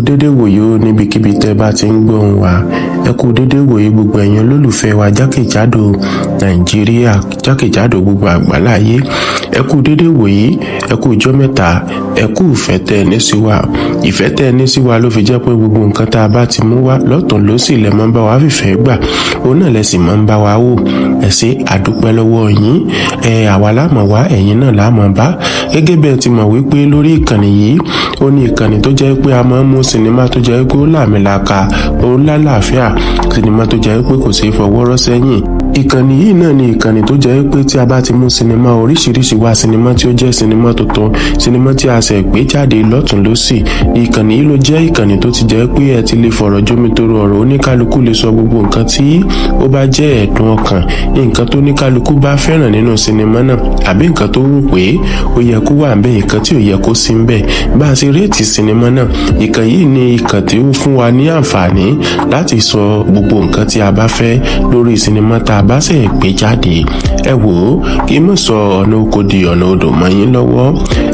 Dédé wòye ó níbikíbi tẹ́ bá ti ń gbóhùn wa. Ẹ kú dédé wòye, gbogbo ẹ̀yin olólùfẹ́ wa jákèjádò Nàìjíríà, jákèjádò gbogbo àgbáláyé. Ẹ kú dédé wòye, ẹ kú ọjọ́ mẹ́ta, ẹ kú ìfẹ́ tẹ́ ẹ ní sí wa. Ìfẹ́ tẹ́ ẹ ní sí wa ló fi jẹ́ pé gbogbo nǹkan tá a bá ti mú wá lọ́tùn lósì lẹ máa ń bá wa fìfẹ́ gbà, òun náà lẹ sì máa ń bá wa wò. Ẹ ṣé, àdúpẹ́ lọ́wọ́ yín. Ẹ àwa lámọ̀ wá, ẹ̀yin náà lámọ̀ bá. Gẹ́gẹ́ bẹ́ẹ̀ ti mọ̀ wípé lórí ìkànnì yìí, ó ní ìkànnì tó jẹ́ pé a máa ń mú sinimá tó jẹ́ pé ó làmìlaka, ó lálàáfíà, sinimá tó jẹ́ pé kò ṣeé fọwọ́ rọ́ sẹ́yìn. Ìkànnì yìí náà ni ìkànnì tó jẹ́ pé tí a bá ti mú sinimá oríṣiríṣi wá, sinimá tí ó jẹ́ sinimá tuntun, sinimá tí a ṣẹ̀ gbé jáde lọ́tùn lósì, ìkànnì yìí ló jẹ́ ìkànnì tó ti jẹ́ pé ẹ ti lè fọ̀rọ̀ jómitoro ọ̀rọ̀. Oníkálukú lè sọ gbogbo nǹkan tí ó bá jẹ́ ẹ̀dùn ọkàn, nǹkan tó níkálukú bá fẹ́ràn nínú sinimá náà, àbí nǹkan tó rò pé ó yẹ kó wà ńbẹ̀, nǹkan tí ò yẹ kó sí ńbẹ̀, bá a ṣe rate sinimá náà. Ìkànnì yìí ni ìkànnì tí ó fún wa ní àǹfààní láti sọ gbogbo nǹkan tí a bá fẹ́ lórí sinimá tá a bá ṣe gbé jáde. Ẹ wò ó, kí n mọ̀ sọ ọ̀nà oko di ọ̀nà odò mọ́ yín lọ́wọ́.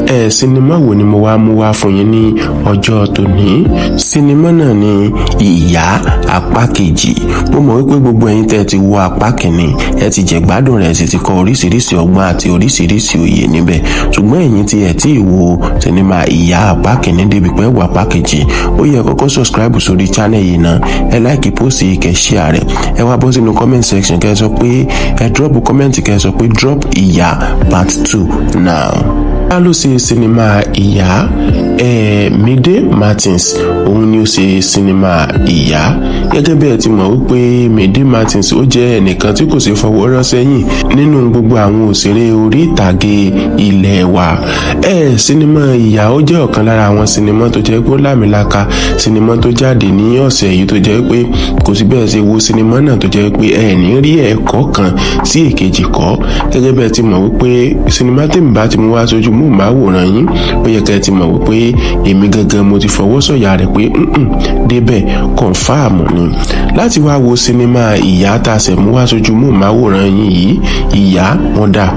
Ẹ sinimá wo ni mo wá mú wá fún yín ní ọjọ́ tòní? Sinimá náà ni Ìyá apá kejì. Mo mọ̀ wípé gbogbo ẹ̀yin tẹ́ ẹ ti wo apá kìíní, ẹ ti jẹ̀gbádùn rẹ̀, sì ti kọ́ oríṣiríṣi ọgbọ́n àti oríṣiríṣi òye níbẹ̀. Ṣùgbọ́n ẹ̀yin tí ẹ tí ì wo sinimá Ìyá apá kìíní débi pé wọ apá kejì, ó yẹ kọ́kọ́ subscribe sórí channel yìí náà, ẹ like post yìí, kẹ́ share rẹ̀. Ẹ wá bọ́ sínú comment section, kẹ́ ẹ sọ pé, ẹ drop comment, kẹ́ ẹ sọ pé "Drop Ìyá part two now." Ta ló ṣe sinimá Ìyá? Mide Martins, òun ni ó ṣe sinimá Ìyá. Gẹ́gẹ́ bí ẹ ti mọ̀ wípé Mide Martins, ó jẹ́ ẹnìkan tí kò ṣe fọwọ́ rọ́ sẹ́yìn nínú gbogbo àwọn òṣèré orí ìtàgé ilé wa. Sinimá Ìyá, ó jẹ́ ọ̀kan lára àwọn sinimá tó jẹ́ pé ó lámìlaka, sinimá tó jáde ní ọ̀sẹ̀ yìí, tó jẹ́ pé kò sí bẹ́ẹ̀ ṣe wo sinimá náà tó jẹ́ pé ẹ ní rí ẹ̀kọ́ kan sí èkejì kọ́. Gẹ́gẹ́ bí ẹ ti mọ̀ wípé sinimá tèmi bá ti mú wá sójú mú màwòrán yín, ó yẹ kẹ́ ẹ ti mọ̀ wípé èmi gangan mo ti fọwọ́ sọ̀yà rẹ̀ pé débẹ̀ confirm ni láti wá wo sinimá Ìyá tá a ṣẹ̀ mú wá sójú mú màwòrán yín yìí, Ìyá Mother.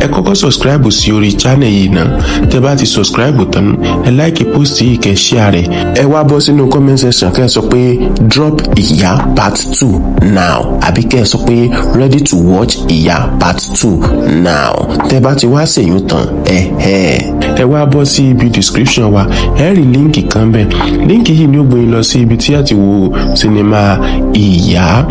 Ẹ kọ́kọ́ subscribe sí orí channel yìí náà. Tẹ́ bá ti subscribe tán, ẹ like post yìí, kẹ́ share rẹ̀. Ẹ wá bọ́ sínú comment section, kẹ́ ẹ sọ pé "Drop Ìyá part two now", àbí kẹ́ ẹ sọ pé "Ready to watch Ìyá part two now". Tẹ́ bá ti wá ṣèyún tán, ẹ wá bọ́ sí ibi description wa, ẹ rí link kan bẹ́ẹ̀. Link yìí ni ó gbé yín lọ sí ibi tí ẹ ti wo sinimá Ìyá.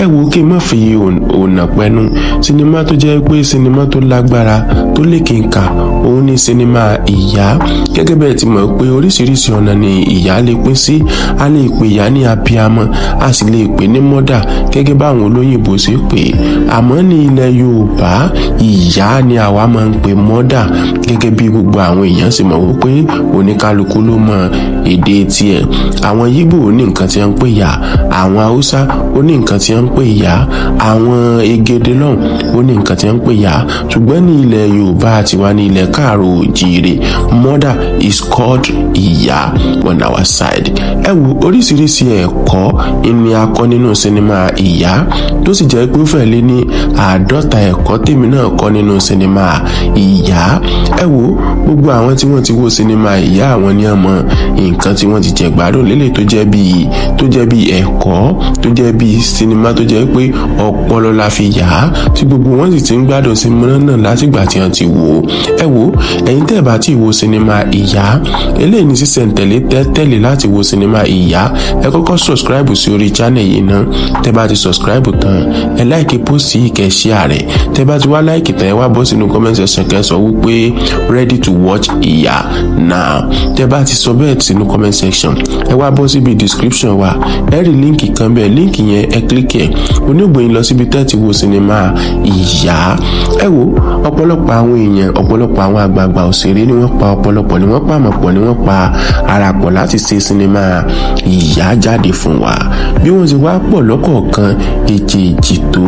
Ẹ wo, kí n má fi ọ̀nà pẹ́nu, sinimá tó jẹ́ pé sinimá tó lágbára, tó lékenkà, òun ni sinimá Ìyá. Gẹ́gẹ́ bẹ́ẹ̀ ti mọ̀ pé oríṣiríṣi ọ̀nà ni ìyá lè pín sí. A lè pè ìyá ní abiamọ, a sì lè pè ní mother, gẹ́gẹ́ báwọn olóyìnbó ṣe pè é. Àmọ́ ní ilẹ̀ Yorùbá, ìyá ni àwa máa ń pè mother. Gẹ́gẹ́ bí gbogbo àwọn èèyàn sì mọ̀ wípé oníkálukú ló mọ èdè tiẹ̀. Àwọn Yíbò ní nǹkan tí wọ́n ń pè yá, àwọn Haúsá ó ní nǹkan tí wọ́n ń pè yá, àwọn Egede lọ́hùn ó ní nǹkan tí wọ́n ń pè yá. Ṣùgbọ́n ní ilẹ̀ Yorùbá tiwa, ní ilẹ̀ káàró òjìire, mother is called ìyá on our side. Ẹ wo, oríṣiríṣi ẹ̀kọ́ ni a kọ́ nínú sinimá Ìyá, tó sì jẹ́ pé ó fẹ́ lé ní 50 ẹ̀kọ́ tèmi náà kọ́ nínú sinimá Ìyá. Ẹ wo, gbogbo àwọn tí wọ́n ti wo sinimá Ìyá, àwọn ní ọmọ nǹkan tí wọ́n ti jẹ gbádùn lélẹ̀, tó jẹ́ bíi ẹ̀kọ́, tó jẹ́ bíi sinimá tó jẹ́ pé ọpọlọ la fi yà á, tí gbogbo wọn sì ti ń gbádùn sinimá náà látìgbà tí wọ́n ti wò ó. Ẹ wo, ẹ̀yin tẹ́ ẹ̀ bá ti wo sinimá Ìyá, eléyìí ní sísẹ̀ntẹ̀lé tẹ́tẹ̀lé láti wo sinimá Ìyá. Ẹ kọ́kọ́ subscribe sí orí channel yìí ná. Tẹ́ bá ti subscribe tán, ẹ like post yìí, kẹ́ share rẹ̀. Tẹ́ bá ti wá like tán, ẹ wá bọ́ sínú comment section, kẹ́ sọ wípé "Ready to watch Ìyá now". Tẹ́ bá ti sọ bẹ́ẹ̀ sínú comment section, ẹ wá bọ́ síbi description wa, ẹ rí link kan bẹ́ẹ̀. Link yẹn, ẹ click ẹ̀, onígbòyìn lọ síbi tẹ́ ti wo sinimá Ìyá. Ẹ wo, ọ̀pọ̀lọpọ̀ àwọn èèyàn, ọ̀pọ̀lọpọ̀ àwọn àgbààgbà òṣèré ni wọ́n pa ọ̀pọ̀lọpọ̀, ni wọ́n pàmò pọ̀, ni wọ́n pa ara pọ̀ láti ṣe sinimá Ìyá jáde fún wa. Bí wọ́n ti wá pọ̀ lọ́kọ̀ọ̀kan èjèèjì tó,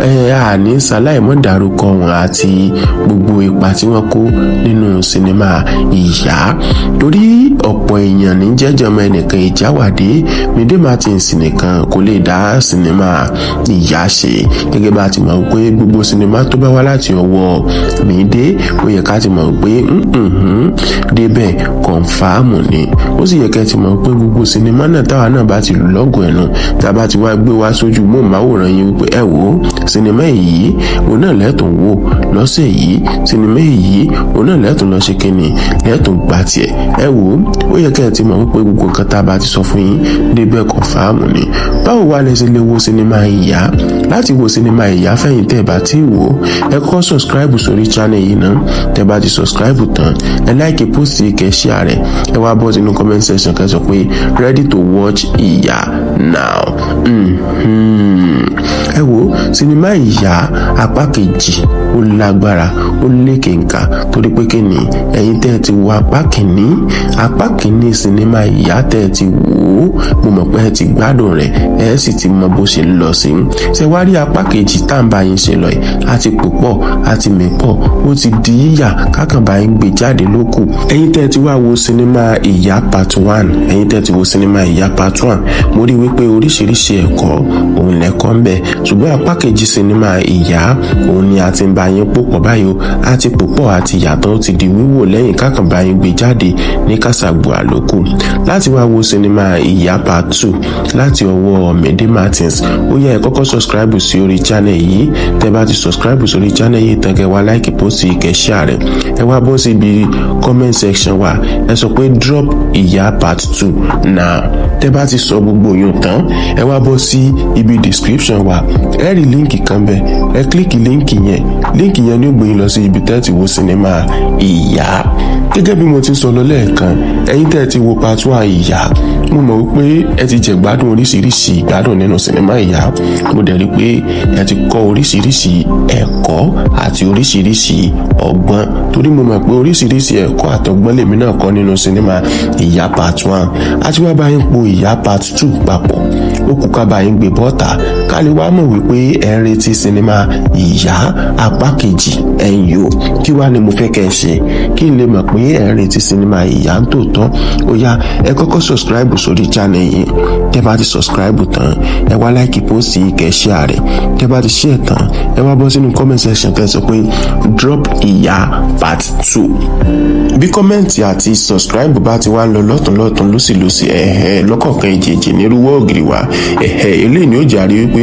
ẹ àní ṣaláìmọ́ dárúkọ wọn àti gbogbo ipa tí wọ́n kó nínú sinimá Ìyá, torí ọ̀pọ̀ èèyàn ní jẹ́jọ́mọ ẹnìkan. Ẹnìkan ìjáwádé Mide Martins nìkan kò lè dá sinimá Ìyá ṣe. Gẹ́gẹ́ bá a ti mọ̀ pé gbogbo sinimá tó bá wá láti ọwọ́ Mide, ó yẹ ká ti mọ̀ pé débẹ̀ confirm ni. Ó sì yẹ kẹ́ ti mọ̀ pé gbogbo sinimá náà táwa náà bá ti lù lọ́gùn ẹ̀nu, tá a bá ti wá gbé wá sójú móhùnmáwòrán yín wípé ẹ wò ó, sinimá yìí òun náà lẹ́tùn wò lọ́sẹ̀ yìí, sinimá yìí òun náà lẹ́tùn lọ ṣe kínní, lẹ́tùn gbà tiẹ̀, ẹ wò ó, ó yẹ kẹ́ ẹ ti mọ̀ wípé gbogbo nǹkan tá a bá ti sọ fún yín débẹ̀ confirm ni. Báwo wá lẹ ṣe lè wo sinimá Ìyá? Láti wo sinimá Ìyá, fẹ̀yìn tẹ́ ẹ bá ti wò ó, ẹ kọ́kọ́ subscribe sórí channel yìí náà. Tẹ́ bá ti subscribe tán, ẹ like post, kẹ́ share rẹ̀, ẹ wá bọ́ sínú comment section, kẹ́ sọ pé "Ready to watch Ìyá now." Ẹ wo sinimá Ìyá apá kejì, ó lágbára, ó lékenkà, torí pé kí ni? Ẹ̀yin tẹ́ ẹ ti wo apá kìíní, apá kìíní sinimá Ìyá tẹ́ ẹ ti wò ó, mo mọ̀ pé ẹ ti gbádùn rẹ̀, ẹ sì ti mọ bó ṣe ń lọ sí. Ṣe wá rí apá kejì tá à ń bá yín ṣe lọ yìí, a ti pò pọ̀, a ti mì pọ̀, ó ti di yíyà kákan bá yín gbé jáde lókù. Ẹ̀yin tẹ́ ẹ ti wá wo sinimá Ìyá part one, ẹ̀yin tẹ́ ẹ ti wo sinimá Ìyá part one, mo rí wípé oríṣiríṣi ẹ̀kọ́ òun lẹ́kọ́ ń bẹ. Ṣùgbọ́n apá kejì sinimá Ìyá, òun ni a ti ń bá yín pò pọ̀ báyìí o. A ti pò pọ̀ àti ìyàtọ̀, ti di wíwò lẹ́yìn kákan bá yín gbé jáde ní kàṣàgbò àlòkù. Láti wá wo sinimá Ìyá part two láti ọwọ́ Mide Martins, ó yẹ ẹ kọ́kọ́ subscribe sí orí channel yìí. Tẹ́ bá ti subscribe sórí channel yìí tán, kẹ́ wá like post, kẹ́ share rẹ̀, ẹ wá bọ́ síbi comment section wa, ẹ sọ pé "Drop Ìyá part two now." Tẹ́ bá ti sọ gbogbo yòó tán, ẹ wá bọ́ sí ibi description wa, ẹ rí link kan bẹ́ẹ̀, ẹ click link yẹn. Link yẹn ní ó gbé yín lọ sí ibi tẹ́ ti wo sinimá Ìyá. Gẹ́gẹ́ bí mo ti sọ lọ lẹ́ẹ̀kan, ẹ̀yin tẹ́ ti wo part one Ìyá, mo mọ̀ wípé ẹ ti jẹ gbádùn oríṣiríṣi ìgbádùn nínú sinimá Ìyá. Mo dẹ̀ rí pé ẹ ti kọ́ oríṣiríṣi ẹ̀kọ́ àti oríṣiríṣi ọgbọ́n, torí mo mọ̀ pé oríṣiríṣi ẹ̀kọ́ àtọgbọ́n lèmi náà kọ́ nínú sinimá Ìyá part one. Àti wá bá yín po Ìyá part two papọ̀, ó kù ká bá yín gbé bọ́ta, ká lè wá mọ̀ wípé ẹ ń retí sinimá Ìyá apá kejì. Ẹ̀yìn o, kí wá ni mo fẹ́ kẹ́ ẹ ṣe kí n lè mọ̀ pé ẹ ń retí sinimá Ìyá ń tòótọ́? Ó yá, ẹ kọ́kọ́ subscribe sórí channel yìí. Tẹ́ bá ti subscribe tán, ẹ wá like post yìí, kẹ́ share rẹ̀. Tẹ́ bá ti share tán, ẹ wá bọ́ sínú comment section, kẹ́ sọ pé "Drop Ìyá part two." Bí comment àti subscribe bá ti wá ń lọ lọ́tún lọ́tún, lọ́sìlọ́sì, ẹ̀hẹ́, lọ́kọ̀ọ̀kan ìjèjì nírúwọ́ ògiri wa, ẹ̀hẹ́, eléyìí ni ó jàre wípé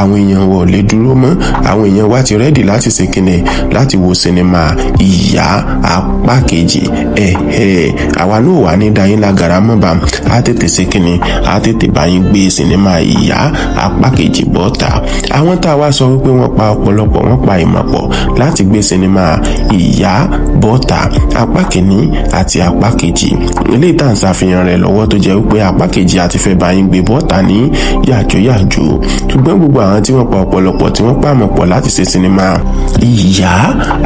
àwọn èèyàn wọ̀ lè dúró mọ́. Àwọn èèyàn wa ti ready láti ṣe kíni? Láti wo sinimá Ìyá apá kejì. Ẹ̀hẹ́, àwa náà wà ní dayín lágara mọ́ bá a tètè ṣe kíni, a tètè bá yín gbé sinimá Ìyá apá kejì bọ́ta. Àwọn tá a wá sọ wípé wọ́n pa ọ̀pọ̀lọpọ̀, wọ́n pa ìmọ̀ pọ̀ láti gbé sinimá Ìyá bọ́ta apá kìíní àti apá kejì, eléyìí tá à ń ṣàfihàn rẹ̀ lọ́wọ́, tó jẹ́ wípé apá kejì àti fẹ́ bá yín gbé bọ́ta ní yàjóyàjó. Ṣùgbọ́n gbogbo àwọn tí wọ́n pa ọ̀pọ̀lọpọ̀, tí wọ́n pàmò pọ̀ láti ṣe sinimá Ìyá,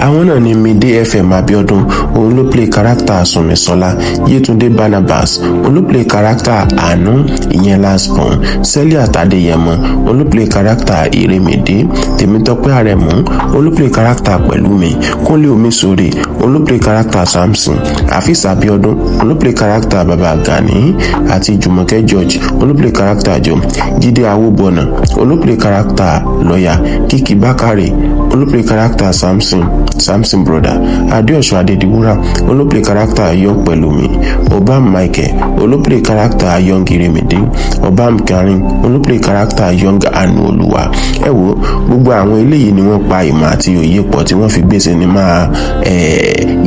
àwọn náà ni Mide FM Abiodun, òun ló play character Súnmisọ́lá; Yétúndé Barnabas, òun ló play character Àánú, ìyẹn last born; Celia Tadéyẹmọ, òun ló play character Ìrèmídé; Tèmítọ́pẹ́ Àrẹ̀mú, òun ló play character Pẹ̀lúmi; Kúnlé Omiṣore, òun ló play character Samson; Afis Abiodun, òun ló play character Baba Gani; àti Jùmọ̀kẹ́ George, òun ló play character Jọ; Jídé Awóbọ̀nà, òun ló play character lọ́yà; Kìkì Bákàrè, òun ló play character Samson, Samson brother; Adéọ̀sùn Adédìwúrà, òun ló play character Young Pẹ̀lúmi; Obam Michael, òun ló play character Young Iremide; Obam Karin, òun ló play character Young Anu Olúwa. Ẹ wo, gbogbo àwọn eléyìí ni wọ́n pa ìmọ̀ àti òye pọ̀ tí wọ́n fi gbé sinimá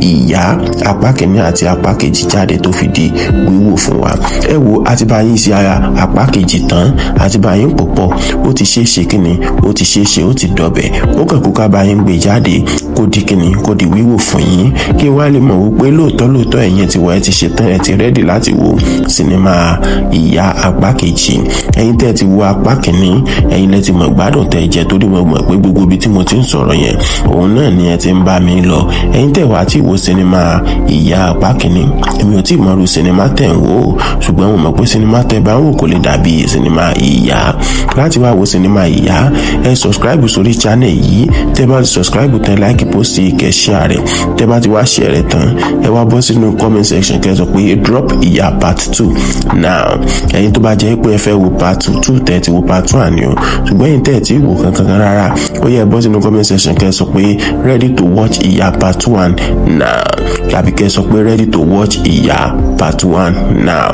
Ìyá apá kìíní àti apá kejì jáde tó fi di wíwò fún wa. Ẹ wo, àti bá yín ṣe ara apá kejì tán, àti bá yín pò pọ̀, ó ti ṣeé ṣe kíni, ó ti ṣeé ṣe, ó ti dọ̀bẹ̀, ó kàn kó ká bá yín gbé jáde, kó di kíni, kó di wíwò fún yín, kí wá lè mọ̀ wípé lóòótọ́ lóòótọ́ ẹ̀yin ti wọ, ẹ ti ṣe tán, ẹ ti ready láti wo sinimá Ìyá apá kejì. Ẹ̀yin tẹ́ ẹ ti wo apá kìíní, ẹ̀yin lẹ ti mọ̀ gbádùn tẹ́ ẹ jẹ, torí mo mọ̀ pé gbogbo ibi tí mo ti ń sọ̀rọ̀ yẹn, òun náà ni ẹ ti ń bá mi lọ. Ẹ̀yin tẹ́ wàá tí wo sinimá Ìyá apá kìíní, èmi ò tí ì mọ̀rú sinimá tẹ̀ ń wò ó, ṣùgbọ́n mo mọ̀ pé sinimá tẹ́ bá ń wò kò lè dàbí sinimá Ìyá. Láti wá wo sinimá Ìyá, ẹ subscribe sórí channel yìí. Tẹ́ bá ti subscribe tán, like. Post yìí, kẹ́ share rẹ̀. Tẹ́ bá ti wá share rẹ̀ tán, ẹ wá bọ́ sínú comment section, kẹ́ sọ pé "Drop Ìyá part two now." Ẹ̀yin tó bá jẹ́ pé ẹ fẹ́ wo part two, tẹ́ ti wo part one ni o. Ṣùgbọ́n ẹ̀yin tẹ́ ti wò kankan rárá, ó yẹ bọ́ sínú comment section, kẹ́ sọ pé "Ready to watch Ìyá part one now" tàbí kẹ́ sọ pé "Ready to watch Ìyá part one now."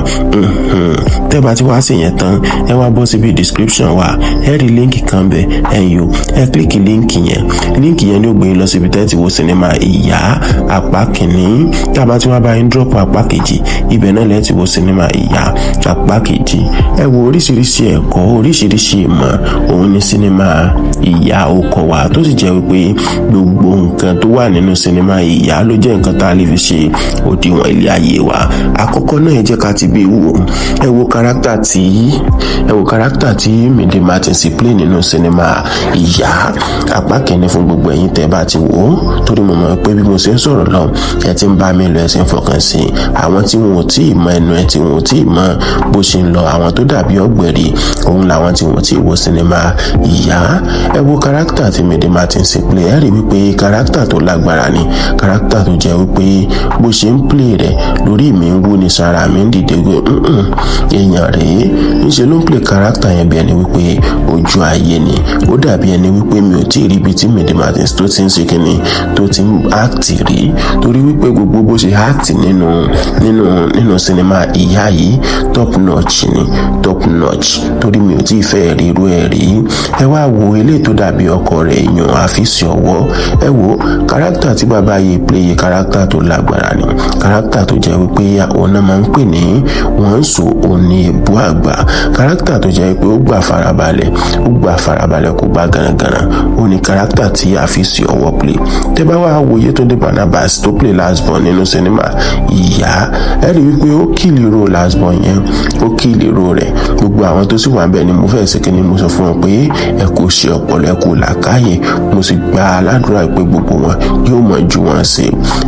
Tẹ́ bá ti wá sí yẹn tán, ẹ wá bọ́ síbi description wa, ẹ rí link kan bẹ̀. Ẹ̀yin o, ẹ click link yẹn. Link yẹn ní ó gbé yín lọ síbi tẹ́ ti wo sinimá Ìyá apá kìíní. Tá a bá ti wá bá yín drop apá kejì, ibẹ̀ náà lẹ́ẹ̀ ti wo sinimá Ìyá apá kejì. Ẹ wo oríṣiríṣi ẹ̀kọ́, oríṣiríṣi ìmọ̀ òun ní sinimá Ìyá ó kọ́ wa, tó sì jẹ́ wípé gbogbo nǹkan tó wà nínú sinimá Ìyá ló jẹ́ nǹkan tá a lè fi ṣe òdiwọ̀n ilé ayé wa. Àkọ́kọ́ náà, ẹ jẹ́ ká ti bí wò. Ẹ wo character tí Mide Martins play nínú sinimá Ìyá apá kìíní fún gbogbo ẹ̀yin tẹ́ bá ti wò ó, torí mo mọ̀ pé bí mo ṣe ń sọ̀rọ̀ lọ, ẹ ti ń bá mi lọ, ẹ sì ń fọkàn sí i. Àwọn tí wọn ò tí ì mọ ẹnu ẹ, tí wọn ò tí ì mọ bó ṣe ń lọ, àwọn tó dàbí ọ̀gbẹ̀rì, òun làwọn tí wọn ò tí ì wo sinimá Ìyá. Ẹ wo character tí Mide Martins play, ẹ rí wípé character tó lágbára ni, character tó jẹ́ wípé bó ṣe ń play rẹ̀, lórí mi ń wú ní, sára mi ń dìde pé èèyàn rèé. Ńṣe ló ń play character yẹn bí ẹni wípé ojú ayé ni. Ó dàbí ẹni wípé mi ò tí ì rí ibi tí Mide Martins tó ti ń ṣe kíni, tó ti ń act rí, torí wípé gbogbo bó ṣe act nínú sinimá Ìyá yìí, top notch ni, top notch, torí mi ò tí ì fẹ́ rí irú ẹ̀ rí. Ẹ wá wo eléyìí tó dàbí ọkọ rẹ̀, èèyàn àfíìsì ọwọ́. Ẹ wo character tí bàbá yìí play, character tó lágbára ni, character tó jẹ́ wípé òun náà máa ń pè ní wọ́n ń sọ òní èbú àgbà, character tó jẹ́ wípé ó gbà farabalẹ̀, ó gbà farabalẹ̀, kó gbà gànàgànà. Ó ní character tí àfíìsì ọwọ́ play. Tẹ́ bá wá wo Yétúndé Barnabas tó play last born nínú sinimá Ìyá, ẹ rí wípé ó kill role last born yẹn, ó kill role rẹ̀. Gbogbo àwọn tó sì wà bẹ́ẹ̀ ni mo fẹ́ ṣe kí ni, mo sọ fún wọn pé ẹ kò ṣe ọpọlọ, ẹ kò làákàyè. Mo sì gba aládùúrà pé gbogbo wọn yóò mọ̀ ju wọn ṣe.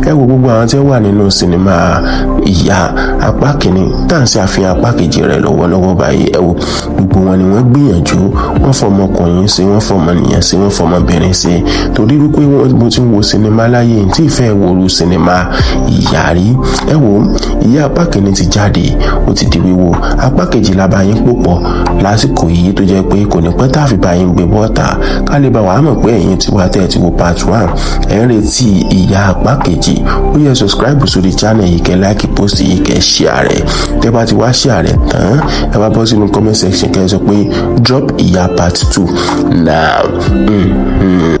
Ẹ wo gbogbo àwọn tí wọ́n wà nínú sinimá Ìyá apá kìíní tá à ń ṣe àfihàn apá kejì rẹ̀ lọ́wọ́lọ́wọ́ báyìí. Ẹ wo gbogbo wọn ni wọ́n gbìyànjú, wọ́n fọmọkùnrin ṣe, wọ́n fọmọnìyàn ṣe, wọ́n fọmọbìnrin ṣe, torí wípé mo ti ń wo sinimá láyé tí ìfẹ́ wo sinimá Ìyá rí. Ẹ wo, Ìyá apá kìíní ti jáde, ó ti di wíwo. Apá kejì la bá yín pò pọ̀ lásìkò yìí, tó jẹ́ pé kò ní pẹ́ tá a fi bá yín gbé bọ́ta, ká lè bá wàá mọ̀ pé ẹ̀yin tí wá tẹ́ ẹ ti wo part one, ẹ̀ ń retí Ìyá apá kejì. Ó yẹ subscribe sórí channel yìí, kẹ́ like post yìí, kẹ́ share rẹ̀. Tẹ́ bá ti wá share rẹ̀ tán, ẹ wá bọ́ sínú comment section, kẹ́ sọ pé "Drop Ìyá part two now."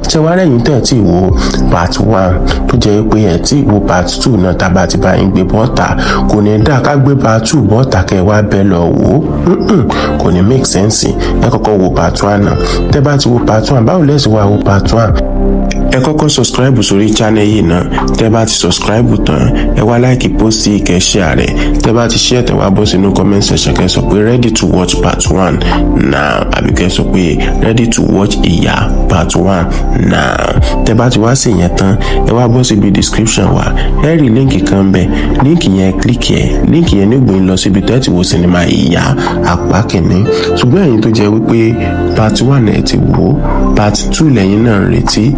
Ṣé wàá rẹ̀yìn tẹ́ ẹ̀ tí wo part one, tó jẹ́ pé ẹ̀ tí wo part two náà, tá a bá ti bá yín gbé bọ́ta, kò ní dá ká gbé part two bọ́ta kẹ́ ẹ wá bẹ́ẹ̀ lọ wò ó, kò ní make sense. Ẹ kọ́kọ́ wo part one náà. Tẹ́ bá ti wo part one, báwo lẹ́sìn wá wo part one? Ẹ kọ́kọ́ subscribe sórí channel yìí náà. Tẹ́ bá ti subscribe tán, ẹ wá like post yìí, kẹ́ share rẹ̀. Tẹ́ bá ti share, tẹ́ wá bọ́ sínú comment section, kẹ́ sọ pé "Ready to watch part one now" àbí kẹ́ sọ pé "Ready to watch Ìyá part one now." Tẹ́ bá ti wá sí yẹn tán, ẹ wá bọ́ síbi description wa, ẹ rí link kan bẹ̀. Link yẹn, click ẹ̀. Link yẹn ní gbé yín lọ síbi tẹ́ ti wo sinimá Ìyá apá kìíní. Ṣùgbọ́n ẹ̀yin tó jẹ́ wípé part one ẹ̀ ti wò, part two lẹ́yìn náà ń retí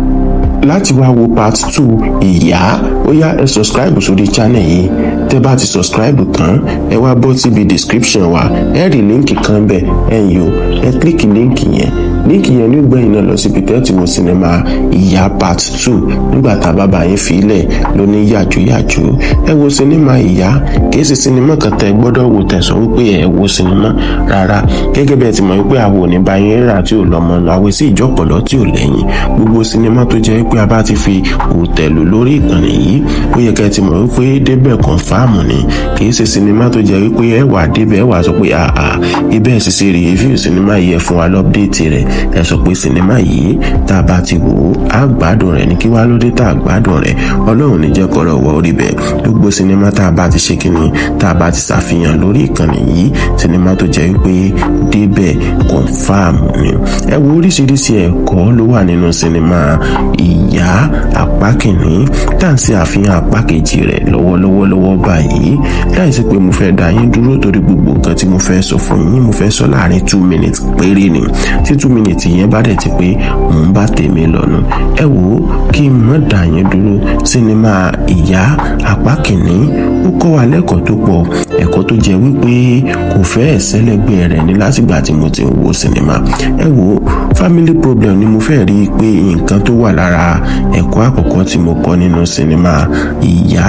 láti wá wo part two Ìyá, ó yá, ẹ subscribe sórí channel yìí. Tẹ́ bá ti subscribe tán, ẹ wá bọ́ síbi description wa, ẹ rí link kan bẹ̀. Ẹ yò ẹ click link yẹn. Link yẹn ní gbẹ̀yìn náà lọ síbi tẹ́ ti wo sinimá Ìyá part two nígbà tá a bá bá yín filẹ̀ lóní yàjóyàjó. Ẹ wo sinimá Ìyá, kìí ṣe sinimá kan tẹ́ gbọ́dọ̀ wò tẹ̀sán wípé ẹ wo sinimá rárá. Gẹ́gẹ́ bí ẹ ti mọ̀ wípé àwọn ò ní bá yín rà tí ò lọ́mọ àwẹ̀ sí ìjọpọ̀lọ́ tí ò lẹ́yìn. Gbogbo sinimá tó jẹ́ wípé a bá ti fi òtẹ̀lù lórí ìkànnì yìí, ó yẹ kẹ́ ẹ ti mọ̀ wípé débẹ̀ confirm ni. Kìí ṣe sinimá tó jẹ́ wípé ẹ wà débẹ̀, ẹ wà sọ pé àà ibẹ̀ sì ṣe review sinimá yìí, ẹ fún wa l'update rẹ̀. Ẹ sọ pé sinimá yìí, tá a bá ti wò ó, á gbádùn rẹ̀ ní. Kí wá lóde tá a gbádùn rẹ̀? Ọlọ́run ní jẹ́ kọ́rọ̀ wọ orí bẹ́ẹ̀. Gbogbo sinimá tá a bá ti ṣe kíni, tá a bá ti ṣàfihàn lórí ìkànnì yìí, sinimá tó jẹ́ wípé débẹ̀ confirm ni. Ẹ wo, oríṣiríṣi ẹ̀kọ́ ló wà nínú sinimá Ìyá apá kìíní tá à ń ṣe àfihàn apá kejì rẹ̀ lọ́wọ́lọ́wọ́ lọ́wọ́ báyìí. Láìsí pé mo fẹ́ dá yín dúró, torí gbogbo nǹkan tí mo fẹ́ sọ fún yín, mo fẹ́ sọ láàrin 2 minutes péré ni. Tí 2 minutes yẹn bá dẹ̀ ti pé, mò ń bá tèmi lọ́nu. Ẹ wò ó, kí n má Má dà yín dúró. Sinimá Ìyá apá kìíní, ó kọ́ wa lẹ́kọ̀ọ́ tó pọ̀, ẹ̀kọ́ tó jẹ́ wípé kò fẹ́ẹ̀ sẹ́lẹ̀gbẹ́ rẹ̀ ní látìgbà tí mo ti ń wo sinimá. Ẹ wo, family problem ni mo fẹ́ rí i pé nǹkan tó wà lára ẹ̀kọ́ àkọ́kọ́ tí mo kọ́ nínú sinimá Ìyá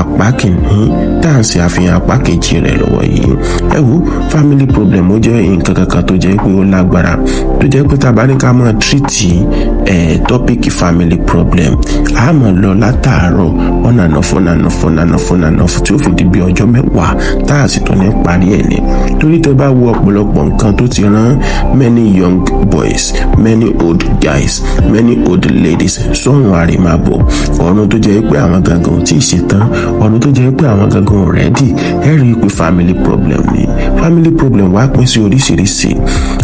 apá kìíní tá à ń ṣe àfihàn apá kejì rẹ̀ lọ́wọ́ yìí. Ẹ wo, family problem, ó jẹ́ nǹkan kankan tó jẹ́ pé ó lágbára, tó jẹ́ pé tá a bá ní ká máa treat topic family problem, a máa lọ látàárọ̀ on and off, on and off, on and off, on and off, tí ó fi di bí ọjọ́ 10 tá a sì tún ní parí ẹ̀ ní. Torí tẹ́ bá wo ọ̀pọ̀lọpọ̀ nǹkan tó ti rán many young boys, many old guys, many old ladies sọ́run àrèmábọ̀, ọ̀run tó jẹ́ pé àwọn gangan ò tí ì ṣetán, ọ̀run tó jẹ́ pé àwọn gangan ò ready, ẹ rí i pé family problem ni. Family problem wá pín sí oríṣiríṣi.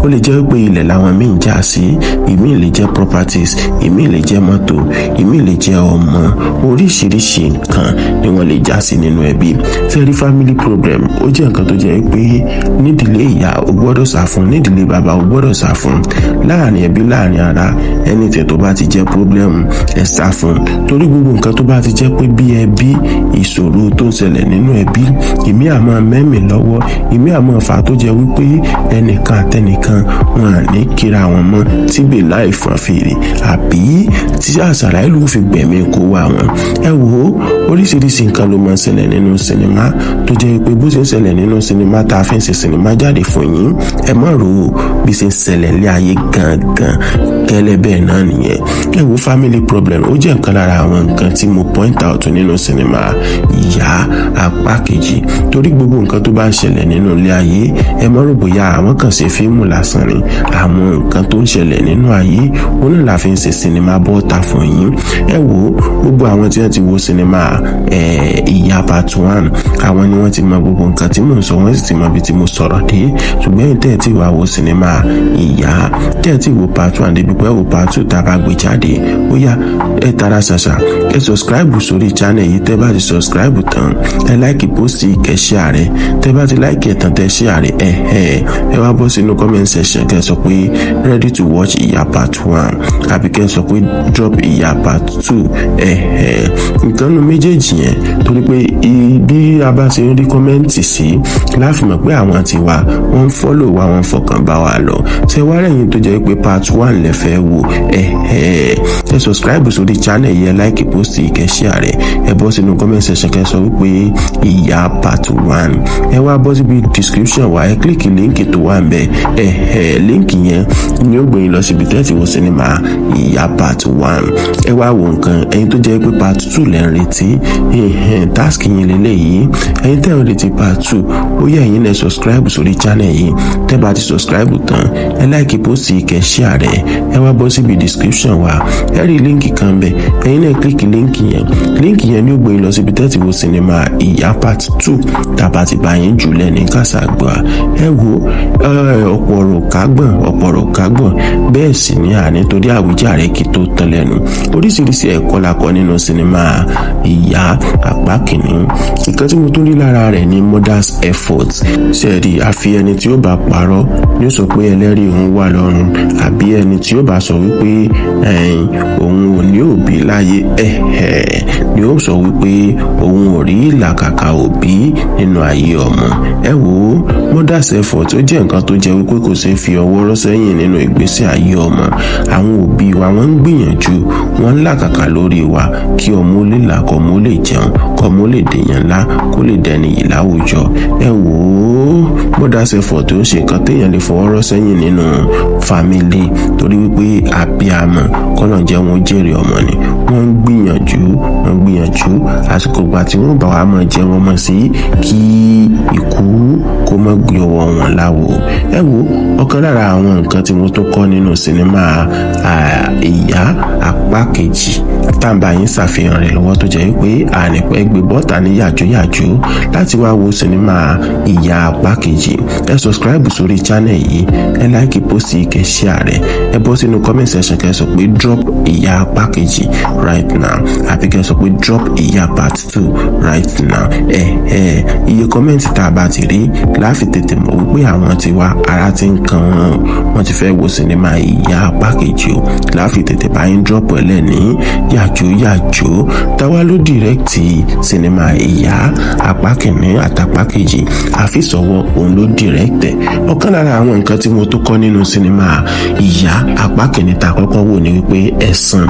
Ó lè jẹ́ pé ilẹ̀ làwọn míì ń jà sí, ìmíì lè jẹ́ properties, ìmíì lè jẹ́ mọ́tò, ìmíì lè jẹ́ ọmọ. Oríṣiríṣi nǹkan ni wọ́n lè já sí nínú ẹbí. Sẹ́rí, family problem, ó jẹ́ nǹkan tó jẹ́ pé nídìílé ìyá, o gbọ́dọ̀ sá fún; nídìílé bàbá, o gbọ́dọ̀ sá fún; láàrin ẹbí, láàrin ara, anything tó bá ti jẹ́ problem, ẹ sá fún. Torí gbogbo nǹkan tó bá ti jẹ́ pé bí ẹbí, ìṣòro tó ń ṣẹlẹ̀ nínú ẹbí, ìmí àmọ́ mẹ́mì lọ́wọ́, ìmí àmọ́ fà tó jẹ́ wípé ẹnìkan àtẹnìkan wọn à ní kíra wọn mọ́ tíbi láì fọn fèrè, àbí tí àṣàrà ìlú fi gbẹ̀mí kó wá wọn. Ẹ wò ó, oríṣiríṣi nǹkan ló máa ń ṣẹlẹ̀ nínú sinimá, tó jẹ́ pé bó ṣe ń ṣẹlẹ̀ nínú sinimá tá a fi ń ṣe sinimá jáde fún yín, ẹ má rò ó, bí ṣe ń ṣẹlẹ̀ ní ayé gangan gẹ́lẹ́ bẹ́ẹ̀ náà nìyẹn. Ẹ wo, family problem, ó jẹ́ nǹkan lára àwọn nǹkan tí mo point out nínú sinimá Ìyá apá kejì. Torí gbogbo nǹkan tó bá ń ṣẹlẹ̀ nínú ilé ayé, ẹ má rò bóyá àwọn kan ṣe fíìmù lásán ni. Àwọn nǹkan tó ń ṣẹlẹ̀ nínú ayé, òun náà la fi ń ṣe sinimá bọ́ta fún yín. Ẹ wo, gbogbo àwọn tí wọ́n ti wo sinimá Ìyá part one, àwọn ni wọ́n ti mọ gbogbo nǹkan tí mò ń sọ, wọ́n sì ti mọ ibi tí mo sọ̀rọ̀ dé. Ṣùgbọ́n ẹ̀yin tẹ́ ẹ̀ tí wàá wo sinimá Ìyá, tẹ́ ẹ̀ tí wo part one débi pé wo part two tá a bá gbé jáde, ó yá, ẹ tara ṣàṣà, ẹ subscribe sórí channel yìí. Tẹ́ bá ti subscribe tán, ẹ like post, kẹ́ share rẹ̀. Tẹ́ bá ti like ẹ̀ tán, tẹ́ share rẹ̀, ẹ wá bọ́ sínú comment section, kẹ́ sọ pé "Ready to watch Ìyá part one", àbí kẹ́ sọ pé "Drop Ìyá part two". Ẹ nǹkan nu méjèèjì yẹn, torí pé bí a bá ṣe ń rí comment sí láfi mọ̀ pé àwọn ti wa, wọ́n ń follow wa, wọ́n ń fọkàn bá wa lọ. Ṣé wá rẹ̀yìn tó jẹ́ pé part one lẹ fẹ́ wò, ẹ subscribe sórí channel yìí, ẹ like post, kẹ́ share rẹ̀, ẹ bọ́ sínú comment section, kẹ́ sọ wípé "Ìyá part one". Ẹ wá bọ́ síbi description wa, ẹ click link tó wà ń bẹ̀. Link yẹn ni ó gbé yín lọ síbi tẹ́tí wo sinimá Ìyá part one. Ẹ wá wo nǹkan. Ẹ̀yin tó jẹ́ pé part two lẹ́ ń retí, task yín lélẹ́yìí. Ẹ̀yin tẹ́ ń retí part two, ó yẹ ẹ̀yin náà subscribe sórí channel yìí. Tẹ́ bá ti subscribe tán, ẹ like post, kẹ́ share rẹ̀, ẹ wá bọ́ síbi description wa, ẹ rí link kan bẹ̀, ẹ̀yin náà click link yẹn. Link yẹn ni ó gbé yín lọ síbi tẹ́tí wo sinimá Ìyá part two tàbá ti bá yín jùlẹ̀ ní kàṣàgbà. Ẹ wo, ọ̀pọ̀ ọ̀rọ̀ kágbọ̀n, ọ̀pọ̀ ọ̀rọ̀ kágbọ̀n, bẹ́ẹ̀ sì ni àní torí àwíjàre kí tó tán lẹ́nu. Oríṣiríṣi ẹ̀kọ́ la kọ́ nínú sinimá Ìyá apá kìíní. Nǹkan tí mo tún rí lára rẹ̀ ní mother's effort. Ṣẹ́ẹ̀rì, àfi ẹni tí ó bá parọ́ ní ó sọ pé ẹlẹ́rìí òun wà lọ́run, àbí ẹni tí ó bá sọ wípé òun ò ní òbí láyé ni ó sọ wípé òun ò rí ìlàkàkà òbí nínú ayé ọmọ. Ẹ wò ó, mother's effort, ó jẹ́ nǹkan tó jẹ́ wípé kò ṣeé fi ọwọ́ rọ́ sẹ́yìn nínú ìgbésí ayé ọmọ. Àwọn òbí wa, wọ́n ń gbìyànjú, wọ́n ń làkàkà lórí wa kí ọmọ ó lè là, kọ́mọ ó lè jẹun, kọ́mọ ó lè dèèyàn ńlá, kó lè dẹni yìí láwùjọ. Ẹ wò ó, mother's effort tó ń ṣe nǹkan téèyàn lè fọwọ́ rọ́ sẹ́yìn nínú family, torí wípé àbíamọ kọ́nà jẹ́ wọn jèrè ọmọ ni. Wọ́n ń gbìyànjú, wọ́n ń gbìyànjú. Àsìkò ìgbà tí wọ́n bá wa máa jẹ wọn mọ̀ sí kí ikú kó má gbé ọwọ́ wọn láwo. Ẹ wo, ọ̀kan lára àwọn nǹkan tí mo tó kọ́ nínú sinimá Ìyá apá kejì tàǹbà yín ṣàfihàn rẹ̀ lọ́wọ́, tó jẹ́ wípé ànípẹ́ gbé bọ́ta ní yàjóyàjó láti wá wo sinimá Ìyá apá kejì. Ẹ subscribe sórí channel yìí, ẹ like post, kẹ́ share rẹ̀, ẹ bọ́ sínú comment section, kẹ́ sọ pé "Drop Ìyá apá kejì right now", àbí kẹ́ sọ pé "Drop Ìyá part 2 right now. Ẹ ẹ iye comment tá a bá ti rí láfi tètè mọ̀ wípé àwọn tiwa ara ti ń kan wọn, wọ́n ti fẹ́ wo sinimá Ìyá apá kejì o, láfi tètè bá yín drop ẹ̀ lẹ́ni yàjò yàjò. Táwa ló direct sinimá Ìyá apá kìíní àtàpá kejì? Àfisọ̀wọ́ òun ló direct ẹ̀. Ọ̀kan lára àwọn nǹkan tí mo tó kọ́ nínú sinimá Ìyá apá kìíní tá a kọ́kọ́ wò ní wípé ẹ̀san,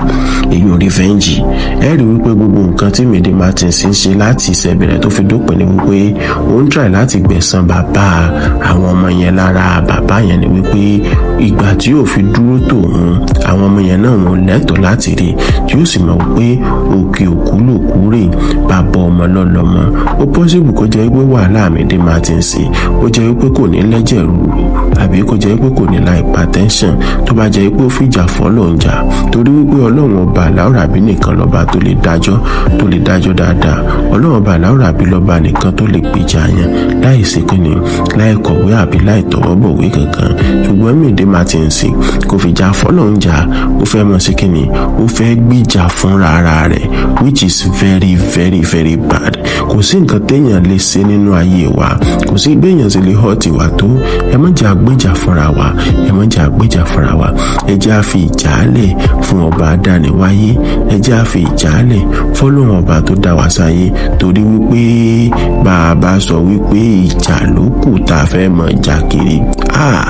èyí ò revenge. Ẹ rí wípé gbogbo nǹkan tí Mide Martins ń ṣe láti ìṣẹ̀bẹ̀rẹ̀ tó fi dópin ni wípé ó ń try láti gbẹ̀san bàbá àwọn ọmọ yẹn lára bàbá yẹn, ni wípé ìgbà tí yóò fi dúró tòun, àwọn ọmọ yẹn náà wọn lẹ́tọ̀ọ́ láti rí, tí ó sì mọ̀ wípé òkè òkú lòkú rè, bàbá ọmọ lọ́lọ́mọ. Ó possible kó jẹ́ wípé wàhálà Mide Martins, ó jẹ́ wípé kò ní lẹ́jẹ̀ rúru, àbí kó jẹ́ wípé kò ní la hypertension, tó bá jẹ́ wípé ó fìjà fọ́ lòun jà, torí wípé Ọlọ́run Ọba Àláùràbí nìkan lọ́ba tó lè dájọ́, tó lè dájọ́ dáadáa. Ọlọ́run Ọba Àláùràbí lọ́ba nìkan tó lè gbèjà yẹn láì sí kíni, láì kọ̀wé àbí láì tọwọ́ bọ̀wé kankan. Ṣùgbọ́n Mide Martins kò fìjà fọ́ lòun jà, ó fẹ́ mọ̀ sí kíni, ó fẹ́ gbìjà fúnra ara rẹ̀, which is very, very, very bad. Kò sí nǹkan téèyàn lè ṣe nínú ayé wa, kò sí béèyàn ṣe lè hurt wa tó, ẹ má jẹ́ àgbéjà fúnra wa, ẹ má jẹ́ àgbéjà fúnra wa. Ẹ jẹ́ á fi ìjà lẹ̀ fún Ọba adániwáyé, ẹ jẹ́ á fi ìjà lẹ̀ fọ́lọ́run Ọba tó dá wa sáyé, torí wípé bàbá sọ wípé ìjà ló kù tá a fẹ́ mọ̀ jà kiri, ah,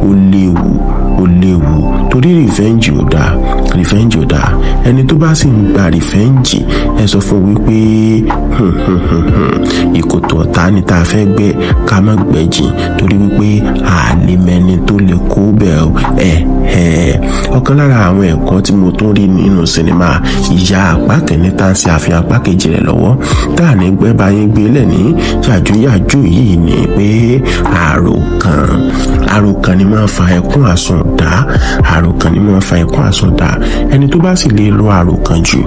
ó léwu, ó léwu, torí revenge ò dáa, revenge ò dáa. Ẹni tó bá sì ń gba revenge, ẹ sọ fún wípé ìkòtò ọ̀tá ni tá a fẹ́ gbẹ́, ká má gbẹ́jìn, torí wípé àlè tó lè kó bẹ́ẹ̀. Ẹ̀ ẹ̀ ọ̀kan lára àwọn ẹ̀kọ́ tí mo tún rí nínú sinimá Ìyá apá kìíní tá à ń ṣe àfihàn apá kejì rẹ̀ lọ́wọ́, tá à ní gbẹ́ bá yín gbé lẹ̀ ní yàjóyàjó yìí, ni pé àròkàn, àròkàn ni máa ń fa ẹkún àsundà, àròkàn ni máa ń fa ẹkún àsundà. Ẹni tó bá sì lè lo àròkàn jù,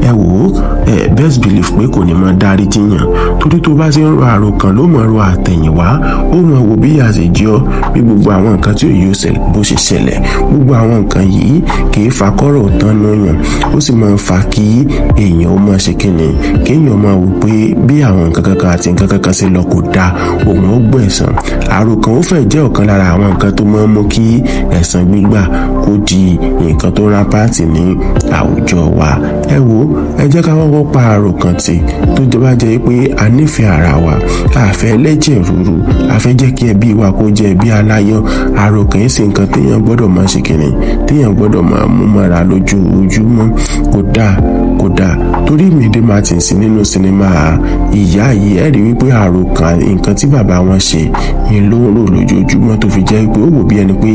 ẹ wò ó, ẹ best believe pé kò ní máa dárí jiyàn, torí tó bá ti ń ro àròkàn ló mọ̀ ro àtẹ̀yìnwá, ó mọ̀ wo bí ìyà ṣe jẹ́ ọ́, bí gbogbo àwọn nǹkan tí òye bó ṣe ṣẹlẹ̀. Gbogbo àwọn nǹkan yìí kì í fa kọ́rọ̀ tán lóyàn, ó sì máa ń fa kí èèyàn ó máa ṣe kíni, kéèyàn máa wò pé bí àwọn nǹkan kankan àti nǹkan kankan ṣe lọ kò dáa, òun ó gbẹ̀san. Àròkàn ó fẹ́ jẹ́ ọ̀kan lára àwọn nǹkan tó máa ń mú kí ẹ̀san gbígbà kó di nǹkan tó rampant ní àwùjọ wa. Ẹ wo, ẹ jẹ́ ká kọ́kọ́ pa àròkàn tì, tó jẹ́ bá jẹ́ pé a nífẹ̀ẹ́ ara wa, a fẹ́ lẹ́jẹ̀ rúru, a fẹ́ jẹ́ kí ẹbí wa kó jẹ́ ẹbí aláyọ̀. Àròkàn yìí sì nǹkan téèyàn gbọ́dọ̀ máa ṣe kìnnì, téèyàn gbọ́dọ̀ máa mú mọ́ra lójoojúmọ́. Kò dáa, kò dáa, torí Mide Martins nínú sinimá Ìyá yìí, ẹ rí wípé àròkàn nǹkan tí bàbá wọn ṣe ni ló ń rò lójoojúmọ́, tó fi jẹ́ pé ó wò bí ẹni pé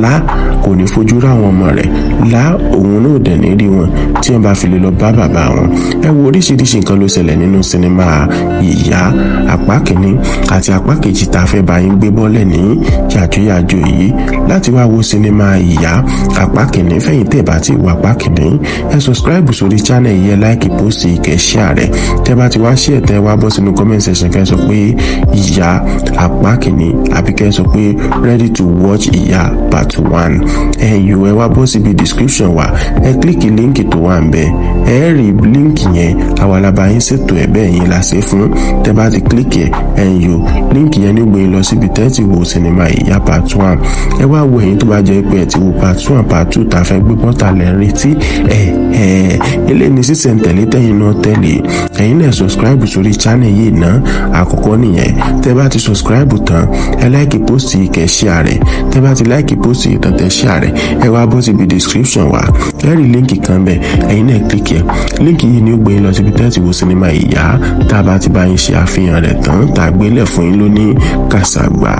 lá kò ní fojú ráwọn ọmọ rẹ̀, lá òun náà dẹ̀ ní rí wọn tí wọ́n bá fi lè lọ bá bàbá wọn. Ẹ wo, oríṣiríṣi nǹkan ló ṣẹlẹ̀ nínú sinimá Ìyá apá kìíní àti apá kejì tá a fẹ́ bá yín gbé bọ́lẹ̀ ní yàjóyàjó yìí. Láti wá wo sinimá Ìyá apá kìíní, fẹ̀yìn tẹ̀ bá ti wọ apá kìíní, ẹ subscribe sórí channel yìí, ẹ like post yìí, kẹ́ share rẹ̀. Tẹ́ bá ti wá share, tẹ́ wá bọ́ sínú comment section, kẹ́ sọ pé Ìyá apá kìíní, àbí kẹ́ sọ pé ready to watch Ìyá part 1. Ẹ yòó, ẹ wá bọ́ síbi description wa, ẹ click link tó wà ń bẹ̀, ẹ rí link yẹn, àwa la bá yín ṣètò ẹ̀ bẹ́ẹ̀ yín la ṣe fún. Tẹ́ bá ti click ẹ̀, ẹ̀ ń yò link yẹn ní gbé yín lọ síbi tẹ́ ti wo sinimá Ìyá part 1. Ẹ wá wo, ẹ̀yin tó bá jẹ́ pé ẹ ti wo part 1, part 2 tá a fẹ́ gbé bọ́tà lẹ́ ń retí ẹ̀ ẹ̀ eléyìí ní sísẹ̀ntẹ̀lé tẹ̀yin náà tẹ̀lé. Ẹ̀yin náà subscribe sórí channel yìí ná, àkọ́kọ́ nìyẹn. Tẹ́ bá ti subscribe tán, ẹ like post yìí, kẹ́ share rẹ̀. Tẹ́ bá ti like post yìí tán, tẹ́ share rẹ̀, ẹ wá bọ́ síbi description wa, ẹ rí link kan bẹ̀, ẹ̀yin náà click ẹ̀. Link yìí ni ó gbé yín lọ síbi tẹ́ ti wo sinimá Ìyá tá a bá ti bá yín ṣe àfihàn rẹ̀ tán, tá a gbélẹ̀ fún yín lóní kàṣàgbà.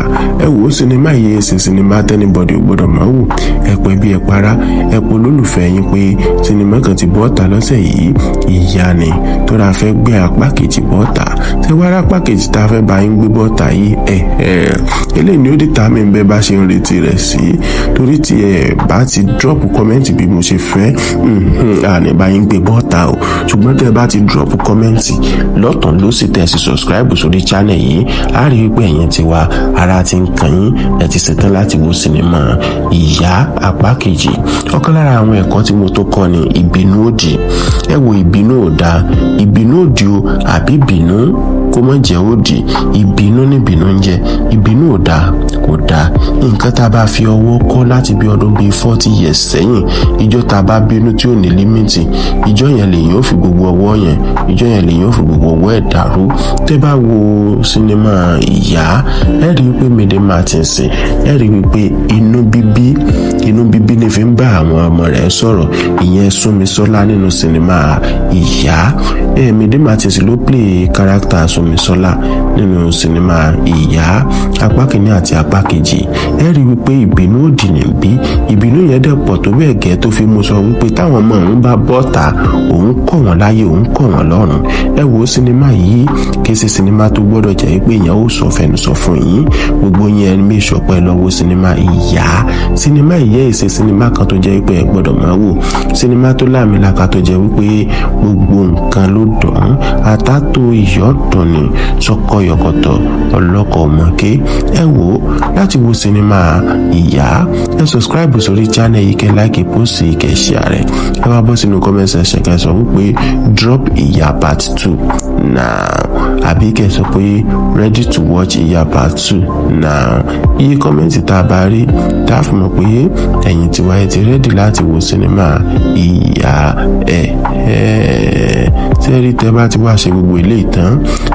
Ẹ wò ó, sinimá yìí ṣe sinimá t' anybody ò gbọ́dọ̀ máa wò. Ẹ pẹ́ bí ẹ para, ẹ pọ̀ olólùfẹ́ yín pé sinimá kan ti bọ́ta lọ́sẹ̀ yìí, Ìyá ni, tó ra fẹ́ gbé apá kejì bọ́ta. Ṣé wàá rápá kejì tá a fẹ́ bá yín gbé bọ́ta yìí? Ẹ ẹ eléyìí ni ó dìtà mí bẹ́ẹ̀ bá ṣe ń retí rẹ̀ sí, torí tí ẹ bá ti drop comment bí mo ṣe fẹ́, àní bá yín gbé bọ́ta o. Ṣùgbọ́n tẹ́ ẹ bá ti drop comment lọ́tàn ló sì tẹ̀ sí subscribe sórí channel yìí, á rí i pé ẹ̀yin ti wá ara ti ń kàn yín, ẹ ti ṣetán láti wo sinimá Ìyá apá kejì. Ọ̀kan lára àwọn ẹ̀kọ́ tí mo tó kọ́ ni ìbínú òdì. Ẹ wo, ìbínú ò dáa, ìbínú òdì o, àbí ìbínú kó má jẹ́ òdì, ìbínú ní ìbínú ń jẹ́. Ìbínú ò dáa, kò dáa. Nǹkan tá a bá fi ọwọ́ kọ́ láti bí ọdún bíi 40 years sẹ́yìn, ìjọ tá a bá bínú tí ò ní limit, ìjọ yẹn lèyìn ó fi gbogbo ọwọ́ yẹn, ìjọ yẹn lèyìn ó fi gbogbo ọwọ́ ẹ̀ dàrú. Tẹ́ bá wo sinimá Ìyá, ẹ rí i pé Mide Martins, ẹ rí i pé inú bíbí, inú bíbí ní fi ń bá àwọn ọmọ rẹ̀ sọ̀rọ̀, ìyẹn Súnmisọ́lá nínú sinimá Ìyá. Ẹ Mide Martins ló play character Súnmisọ́lá nínú sinimá Ìyá apá kìíní àti apá kejì. Ẹ rí i wípé ìbínú òdì níbí, ìbínú yẹn dẹ̀ pọ̀ tó bẹ́ẹ̀ gẹ́ tó fi mú sọ wípé táwọn ọmọ òun bá bọ́ta, òun kọ̀ wọ́n láyé, òun kọ̀ wọ́n lọ́run. Ẹ wo, sinimá yìí kì í ṣe sinimá tó gbọ́dọ̀ jẹ́ pé èèyàn ó sọ fẹnu sọ fún yín. Gbogbo yẹn make sure pé lọ wo sinimá Ìyá. Sinimá Ìyá ìṣe sinimá kan tó jẹ́ pé ẹ gbọ́dọ̀ máa wò, sinimá tó láàmìlaka tó jẹ́ wípé gbogbo nǹkan ló dùn, àtàtò ìyọ́dún ni sọkọyọkọtọ ọlọ́kọ̀ ọmọké. Ẹ wò ó, láti wo sinimá Ìyá, ẹ subscribe sórí channel yìí, kẹ́ like post yìí, kẹ́ share rẹ̀. Ẹ wá bọ́ sínú comment section, kẹ́ sọ wípé "Drop Ìyá part two now", àbí kẹ́ sọ pé "Ready to watch Ìyá part two now". Iye comment tá a bá rí tá a fi mọ̀ pé ẹ̀yin tiwa ẹ ti ready láti wo sinimá Ìyá. Ẹ̀ ẹ̀ tẹ́rí, tẹ́ bá ti wá ṣe gbogbo ilé ìtàn,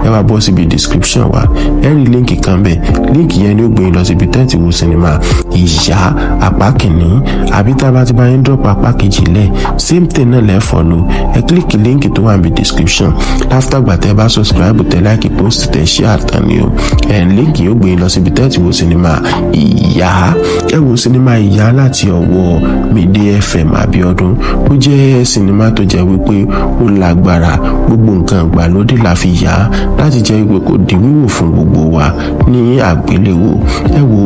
ẹ wá bọ́ síbi description wa, ẹ rí link kan bẹ́ẹ̀. Link yẹn ni ó gbé yín lọ síbi tẹ́ǹtì wo sinimá Ìyá apá kìíní, àbí tá a bá ti bá yín drop apá kejì lẹ̀, same thing náà lẹ́ follow. Ẹ click link tó wà níbi description after gbà tẹ́ bá subscribe, tẹ́ like post, tẹ́ share tán ni o. Ẹ link yóò gbé yín lọ síbi tẹ́ǹtì wo sinimá Ìyá. Ẹ wo sinimá Ìyá láti ọwọ́ Mide FM Abiodun. Ó jẹ́ sinimá tó jẹ́ wípé ó lágbára. Gbogbo nǹkan ìgbàlódé la fi yà á láti jẹ́ wípé kó di wíwò fún gbogbo wa ní àgbéléwò. Ẹ wo,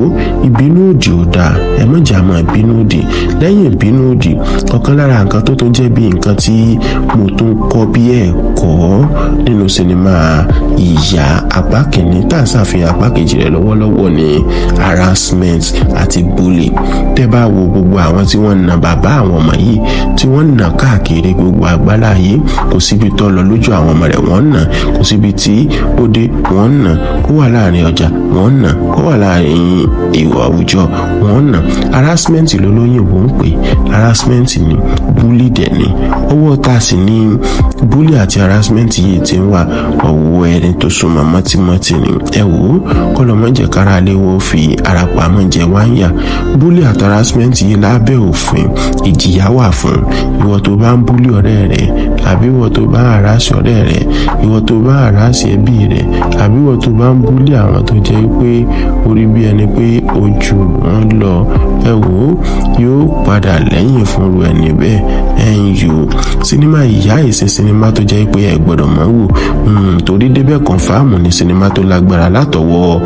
ìbínú òdì ò dáa, ẹ má jà máa bínú òdì. Lẹ́yìn ìbínú òdì, ọ̀kan lára nǹkan tó tún jẹ́ bí nǹkan tí mo tún kọ́ bí ẹ̀kọ́ nínú sinimá Ìyá apá kìíní tá à ń ṣàfihàn apá kejì rẹ̀ lọ́wọ́lọ́wọ́ ni harassment àti bully. Tẹ́ bá wo gbogbo àwọn tí wọ́n na bàbá àwọn ọmọ yìí, tí wọ́n nà káàkiri gbogbo àgbálá yìí, kò síbi tó lọ lójú àwọn ọmọ rẹ̀ wọ́n nà, kò síbi tí ó dé wọ́n nà, kó wà láàrin ọjà wọ́n nà, kó wà láàrin ìwà àwùjọ wọ́n nà. Harassment ló lóyìnbó ń pè. Harassment ni, bully dẹ̀ ni. Ọwọ́ tá a sì ní bully àti harassment yìí ti ń wà, ọwọ́ ẹni tó súnmọ́ mọ́tímọ́tí ni. Ẹ wò ó, kọ́lọ́mọ́jẹ̀ kára lé wọ́n fi ara pamọ́ jẹ wá ń yà. Bully àti harassment yìí, lábẹ́ òfin, ìjìyà wà fún. Ìwọ tó bá ń bully ọ̀rẹ́ rẹ, àbí ìwọ tó bá ń harass ọ̀rẹ́ rẹ, ìwọ tó bá ń harass ẹbí rẹ, àbí ìwọ tó bá ń bully àwọn tó jẹ́ pé orí bí ẹni pé ojú wọn lọ, ẹ wò ó, yóò padà lẹ́yìn fúnru ẹni bẹ́ẹ̀. Ẹ̀yin yòó, sinimá Ìyá ìṣe sinimá tó jẹ́ pé ẹ gbọ́dọ̀ máa wò, torí débẹ̀ confam ní sinimá tó lágbára látọwọ́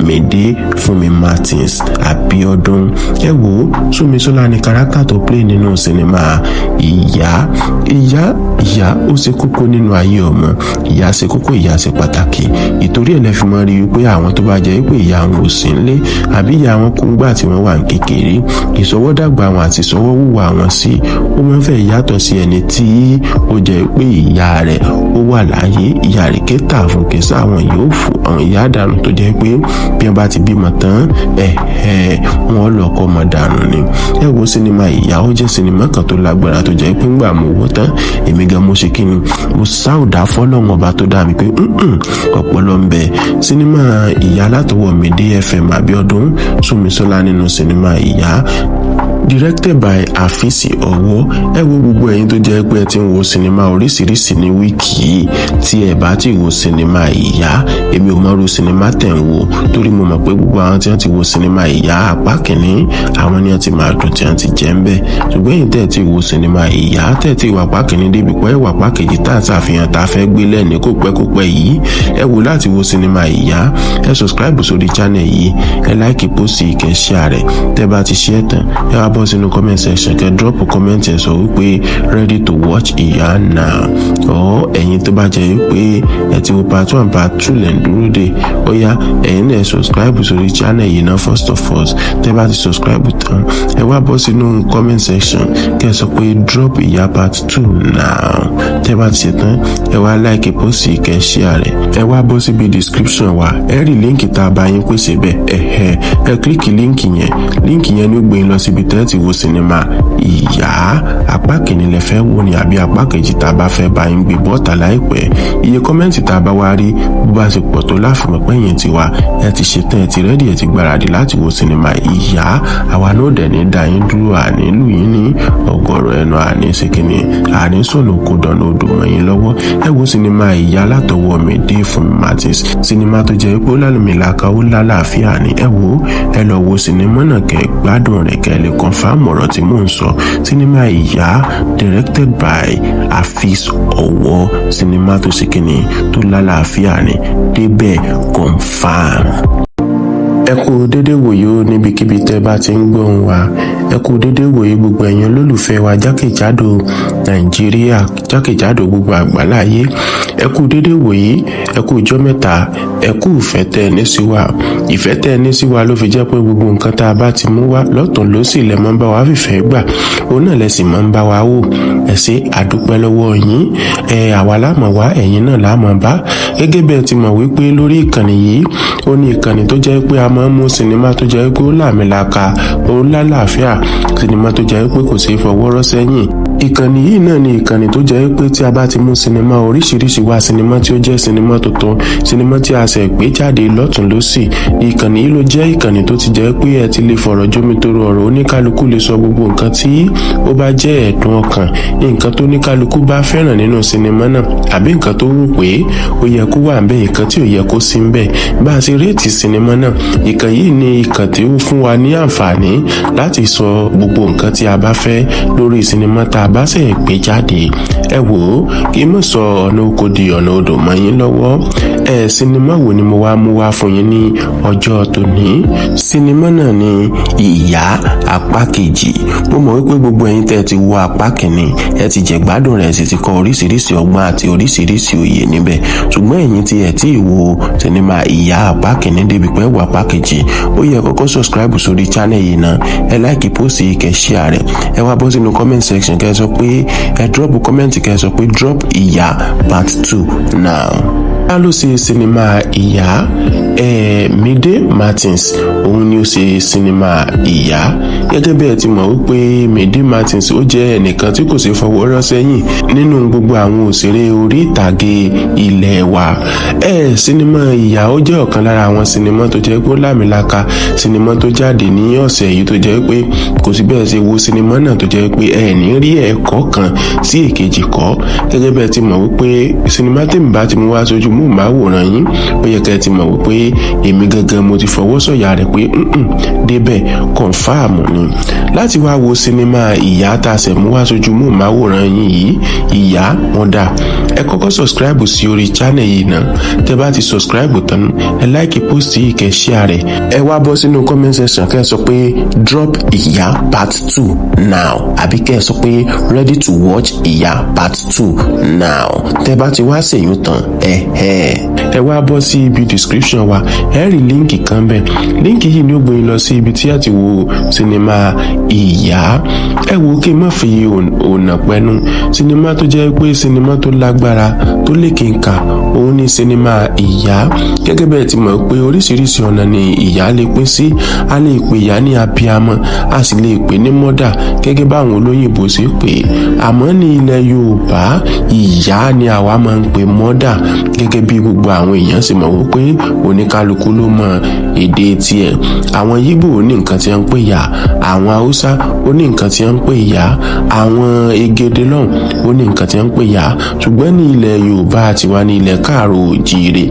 Mide Fúnmi Martins Abiodun. Ẹ wò ó, Súnmisọ́lá ní character tó play nínú sinimá Ìyá. Ìyá, ìyá ó ṣe kókó nínú ayé ọmọ. Ìyá ṣe kókó, ìyá ṣe pàtàkì. Ìtorí ẹ̀ lẹ́ fi máa rí i pé àwọn tó bá jẹ́ pé ìyá wọn ò sí nílé, àbí ìyá wọn kú ńgbà tí wọ́n wà ní kékeré, ìṣọwọ́dàgbà wọn àti ìṣọwọ́wùwà wọn sí, ó máa ń fẹ́ yàtọ̀ sí ẹni tí ó jẹ́ pé ìyá rẹ̀ ó wà láàyè. Ìyá rẹ̀ kéta fún kẹsà, àwọn yóò fò àwọn ìyá dànù tó jẹ́ pé bí wọ́n bá ti bímọ tán, ẹ̀ ẹ̀ wọ́n lọ kọ́ ọmọ dànù ni. Ẹ wo sinimá Ìyá, ó jẹ́ sinimá kan tó lágbára tó jẹ́ pé ńgbà mo wò tán, èmi gan mo ṣe kí ni, mo sáwùdá fọlọ́run ọba tó dá mi pé ọpọlọ ń bẹ. Sinimá Ìyá látọwọ́ Mide FM Abiodun, Súnmisọ́lá nínú sinimá Ìyá, directed by Afisi Ọwọ́. Ẹ wo, gbogbo ẹ̀yin tó jẹ́ pé ẹ ti ń wo sinimá oríṣiríṣi ní week yìí, tí ẹ bá ti wo sinimá Ìyá, èmi ò mọ̀rú sinimá tẹ̀ ń wò, torí mo mọ̀ pé gbogbo àwọn tí wọ́n ti wo sinimá Ìyá apá kìíní, àwọn ni wọ́n ti máa dùn tí wọ́n ti jẹ́ ń bẹ̀. Ṣùgbọ́n ẹ̀yin tẹ̀ ti wo sinimá Ìyá, tẹ̀ ti wà apá kìíní débi pé wà apá kejì tá à ń ṣàfihàn tá a fẹ́ gbé lẹ́ni kó pẹ́ kó pẹ́ yìí, ẹ wò, láti wo sinimá Ìyá, ẹ subscribe sórí channel yìí, ẹ like post yìí, kẹ́ share rẹ̀. Tẹ́ bá ti share tán, ẹ wá bọ́ sínú comment section, kẹ́ drop comment, ẹ sọ wípé "Ready to watch Ìyá now." Or ẹ̀yin tó bá jẹ́ wípé ẹ ti wo part one, part two lẹ̀ ń dúró dè, ó yá, ẹ̀yin náà subscribe sórí channel yìí náà. First of all, tẹ́ bá ti subscribe tán, ẹ wá bọ́ sínú comment section, kẹ́ ẹ sọ pé "Drop Ìyá part two now." Tẹ́ bá ti ṣe tán, ẹ wá like post, kẹ́ ẹ share rẹ̀. Ẹ wá bọ́ síbi description wa, ẹ rí link tá a bá yín pèsè bẹ́ẹ̀. Ẹ̀hẹ́, ẹ click link yẹn. Link yẹn ní ó gbé yín lọ síbi tẹ́ ẹ ti wo sinimá Ìyá. Apá kìíní lẹ fẹ́ wò ní àbí apá kejì tá a bá fẹ́ bá yín gbé bọ́ọ̀tà láìpẹ́? Iye comment tá a bá wá rí, bó bá ṣe pọ̀ tó, láfihàn pé yẹn ti wá, ẹ ti ṣetán, ẹ ti ready, ẹ ti gbáradì láti wo sinimá Ìyá. Àwa náà dẹ̀ ní dá yín dúró, àní lù yín ní ọgọ́rọ̀ ẹnu, àní ṣèkínní, àní sọ̀nà kó dọ̀nà odò mọ́ yín lọ́wọ́. Ẹ wo sinimá Ìyá látọwọ́ Mide Fúnmi Martins, sinimá tó jẹ́ pé ó lálùmílàka, ó lálàáfíà ni. Ẹ wo, ẹ lọ wo sinimá náà, kẹ́ gbádùn rẹ̀, kẹ́ lè confirm ọ̀rọ̀ tí mò ń sọ. Sinimá Ìyá, directed by Afeez Ọwọ́, sinimá tó ṣe kínní, tó lálàáfíà ni. Débẹ̀, confirm. Ẹ kú dédé wòye ó níbikíbi tẹ́ bá ti ń gbóhùn wa. Ẹ kú dédé wòye gbogbo ẹ̀yin olólùfẹ́ wa jákèjádò Nàìjíríà, jákèjádò gbogbo àgbáláyé. Ẹ kú dédé wòye, ẹ kú ọjọ́ mẹ́ta, ẹ kú ìfẹ́ tẹ́ ẹ ní sí wa. Ìfẹ́ tẹ́ ẹ ní sí wa ló fi jẹ́ pé gbogbo nǹkan tá a bá ti mú wá lọ́tún lósì lẹ máa ń bá wa fìfẹ́ gbà, òun náà lẹ sì máa ń bá wa wò. Ẹ ṣé, àdúpẹ́ lọ́wọ́ yín. Ẹ àwa láàmọ̀ wá, ẹ̀yin náà láàmọ̀ bá. Gẹ́gẹ́ bẹ́ẹ̀ ti mọ̀ wípé lórí ìkànnì yìí, ó ní ìkànnì tó jẹ́ pé a máa ń mú sinimá tó jẹ́ pé ó làmìlaka, ó lálàáfíà, sinimá tó jẹ́ pé kò ṣeé fọwọ́ rọ́ sẹ́yìn. Ìkànnì yìí náà ni ìkànnì tó jẹ́ pé tí a bá ti mú sinimá oríṣiríṣi wá, sinimá tí ó jẹ́ sinimá tuntun, sinimá tí a ṣẹ̀ gbé jáde lọ́tún lọ́sì, ìkànnì yìí ló jẹ́ ìkànnì tó ti jẹ́ pé ẹ ti lè fọ̀rọ̀ jómitoro ọ̀rọ̀. Oníkálukú lè sọ gbogbo nǹkan tí ó bá jẹ́ ẹ̀dùn ọkàn, nǹkan tó níkálukú bá fẹ́ràn nínú sinimá náà, àbí nǹkan tó rò pé ó yẹ kó wà ńbẹ̀, nǹkan tí ò yẹ kó sí ńbẹ̀, bá a ṣe rate sinimá náà. Ìkànnì yìí ni ìkànnì tí ó fún wa ní àǹfààní láti sọ gbogbo nǹkan tí a bá fẹ́ lórí sinimá tá a bá ṣe gbé jáde. Ẹ wò ó, kí n mọ̀ sọ ọ̀nà oko di ọ̀nà odò mọ́ yín lọ́wọ́. Ẹ sinimá wo ni mo wá mú wá fún yín ní ọjọ́ tòní? Sinimá náà ni Ìyá apá kejì. Mo mọ̀ wípé gbogbo ẹ̀yin tẹ́ ẹ ti wo apá kìíní, ẹ ti jẹ̀gbádùn rẹ̀, sì ti kọ́ oríṣiríṣi ọgbọ́n àti oríṣiríṣi òye níbẹ̀. Ṣùgbọ́n ẹ̀yin tí ẹ tí ì wo sinimá Ìyá apá kìíní débi pé wà apá kejì, ó yẹ kọ́kọ́ subscribe sórí channel yìí náà, ẹ like post yìí, kẹ́ share rẹ̀. Ẹ wá bọ́ sínú comment section, kẹ́ ẹ sọ pé, ẹ drop comment, kẹ́ ẹ sọ pé "Drop Ìyá part two now." Ta ló ṣe sinimá Ìyá? Mide Martins, òun ni ó ṣe sinimá Ìyá. Gẹ́gẹ́ bí ẹ ti mọ̀ wípé Mide Martins, ó jẹ́ ẹnìkan tí kò ṣe fọwọ́ rọ́ sẹ́yìn nínú gbogbo àwọn òṣèré orí ìtàgé ilé wa. Sinimá Ìyá, ó jẹ́ ọ̀kan lára àwọn sinimá tó jẹ́ pé ó lámìlaka, sinimá tó jáde ní ọ̀sẹ̀ yìí, tó jẹ́ pé kò sí bẹ́ẹ̀ ṣe wo sinimá náà tó jẹ́ pé ẹ ní rí ẹ̀kọ́ kan sí èkejì kọ́. Gẹ́gẹ́ bí ẹ ti mọ̀ wípé sinimá tèmi bá ti mú wá sójú móhùnmáwòrán yín, ó yẹ kẹ́ ẹ ti mọ̀ wípé èmi gangan mo ti fọwọ́ sọ̀yà rẹ̀ pé débẹ̀, confirm ni. Láti wá wo sinimá Ìyá tá a ṣẹ̀ mú wá sójú móhùnmáwòrán yín yìí, Ìyá wọn dà, ẹ kọ́kọ́ subscribe sí orí channel yìí náà. Tẹ́ bá ti subscribe tán, ẹ like post yìí, kẹ́ share rẹ̀. Ẹ wá bọ́ sínú comment section, kẹ́ ẹ sọ pé "Drop Ìyá part two now," àbí kẹ́ ẹ sọ pé "Ready to watch Ìyá part two now." Tẹ́ bá ti wá ṣèyún tán, ẹ ẹ ẹ wá bọ́ sí ibi description wa, ẹ rí link kan bẹ́ẹ̀. Link yìí ni ó gbé yín lọ sí ibi tí ẹ ti wo sinimá Ìyá. Ẹ wo, kí n má fi ọ̀nà pẹ́nu, sinimá tó jẹ́ pé sinimá tó lágbára, tó lékenkà, òun ni sinimá Ìyá. Gẹ́gẹ́ bẹ́ẹ̀ ti mọ̀ pé oríṣiríṣi ọ̀nà ni ìyá lè pín sí. A lè pè ìyá ní abiamọ, a sì lè pè ní mother, gẹ́gẹ́ báwọn olóyìnbó ṣe pè é. Àmọ́ ní ilẹ̀ Yorùbá, ìyá ni àwa máa ń pè mother. Gẹ́gẹ́ bí gbogbo àwọn èèyàn sì mọ̀ wípé oníkálukú ló mọ èdè tiẹ̀. Àwọn Yíbò ní nǹkan tí wọ́n ń pè ìyá, àwọn Haúsá ó ní nǹkan tí wọ́n ń pè ìyá, àwọn Egede lọ́hùn ó ní nǹkan tí wọ́n ń pè ìyá. Ṣùgbọ́n ní ilẹ̀ Yorùbá àti wa ní ilẹ̀ káàró òjìire,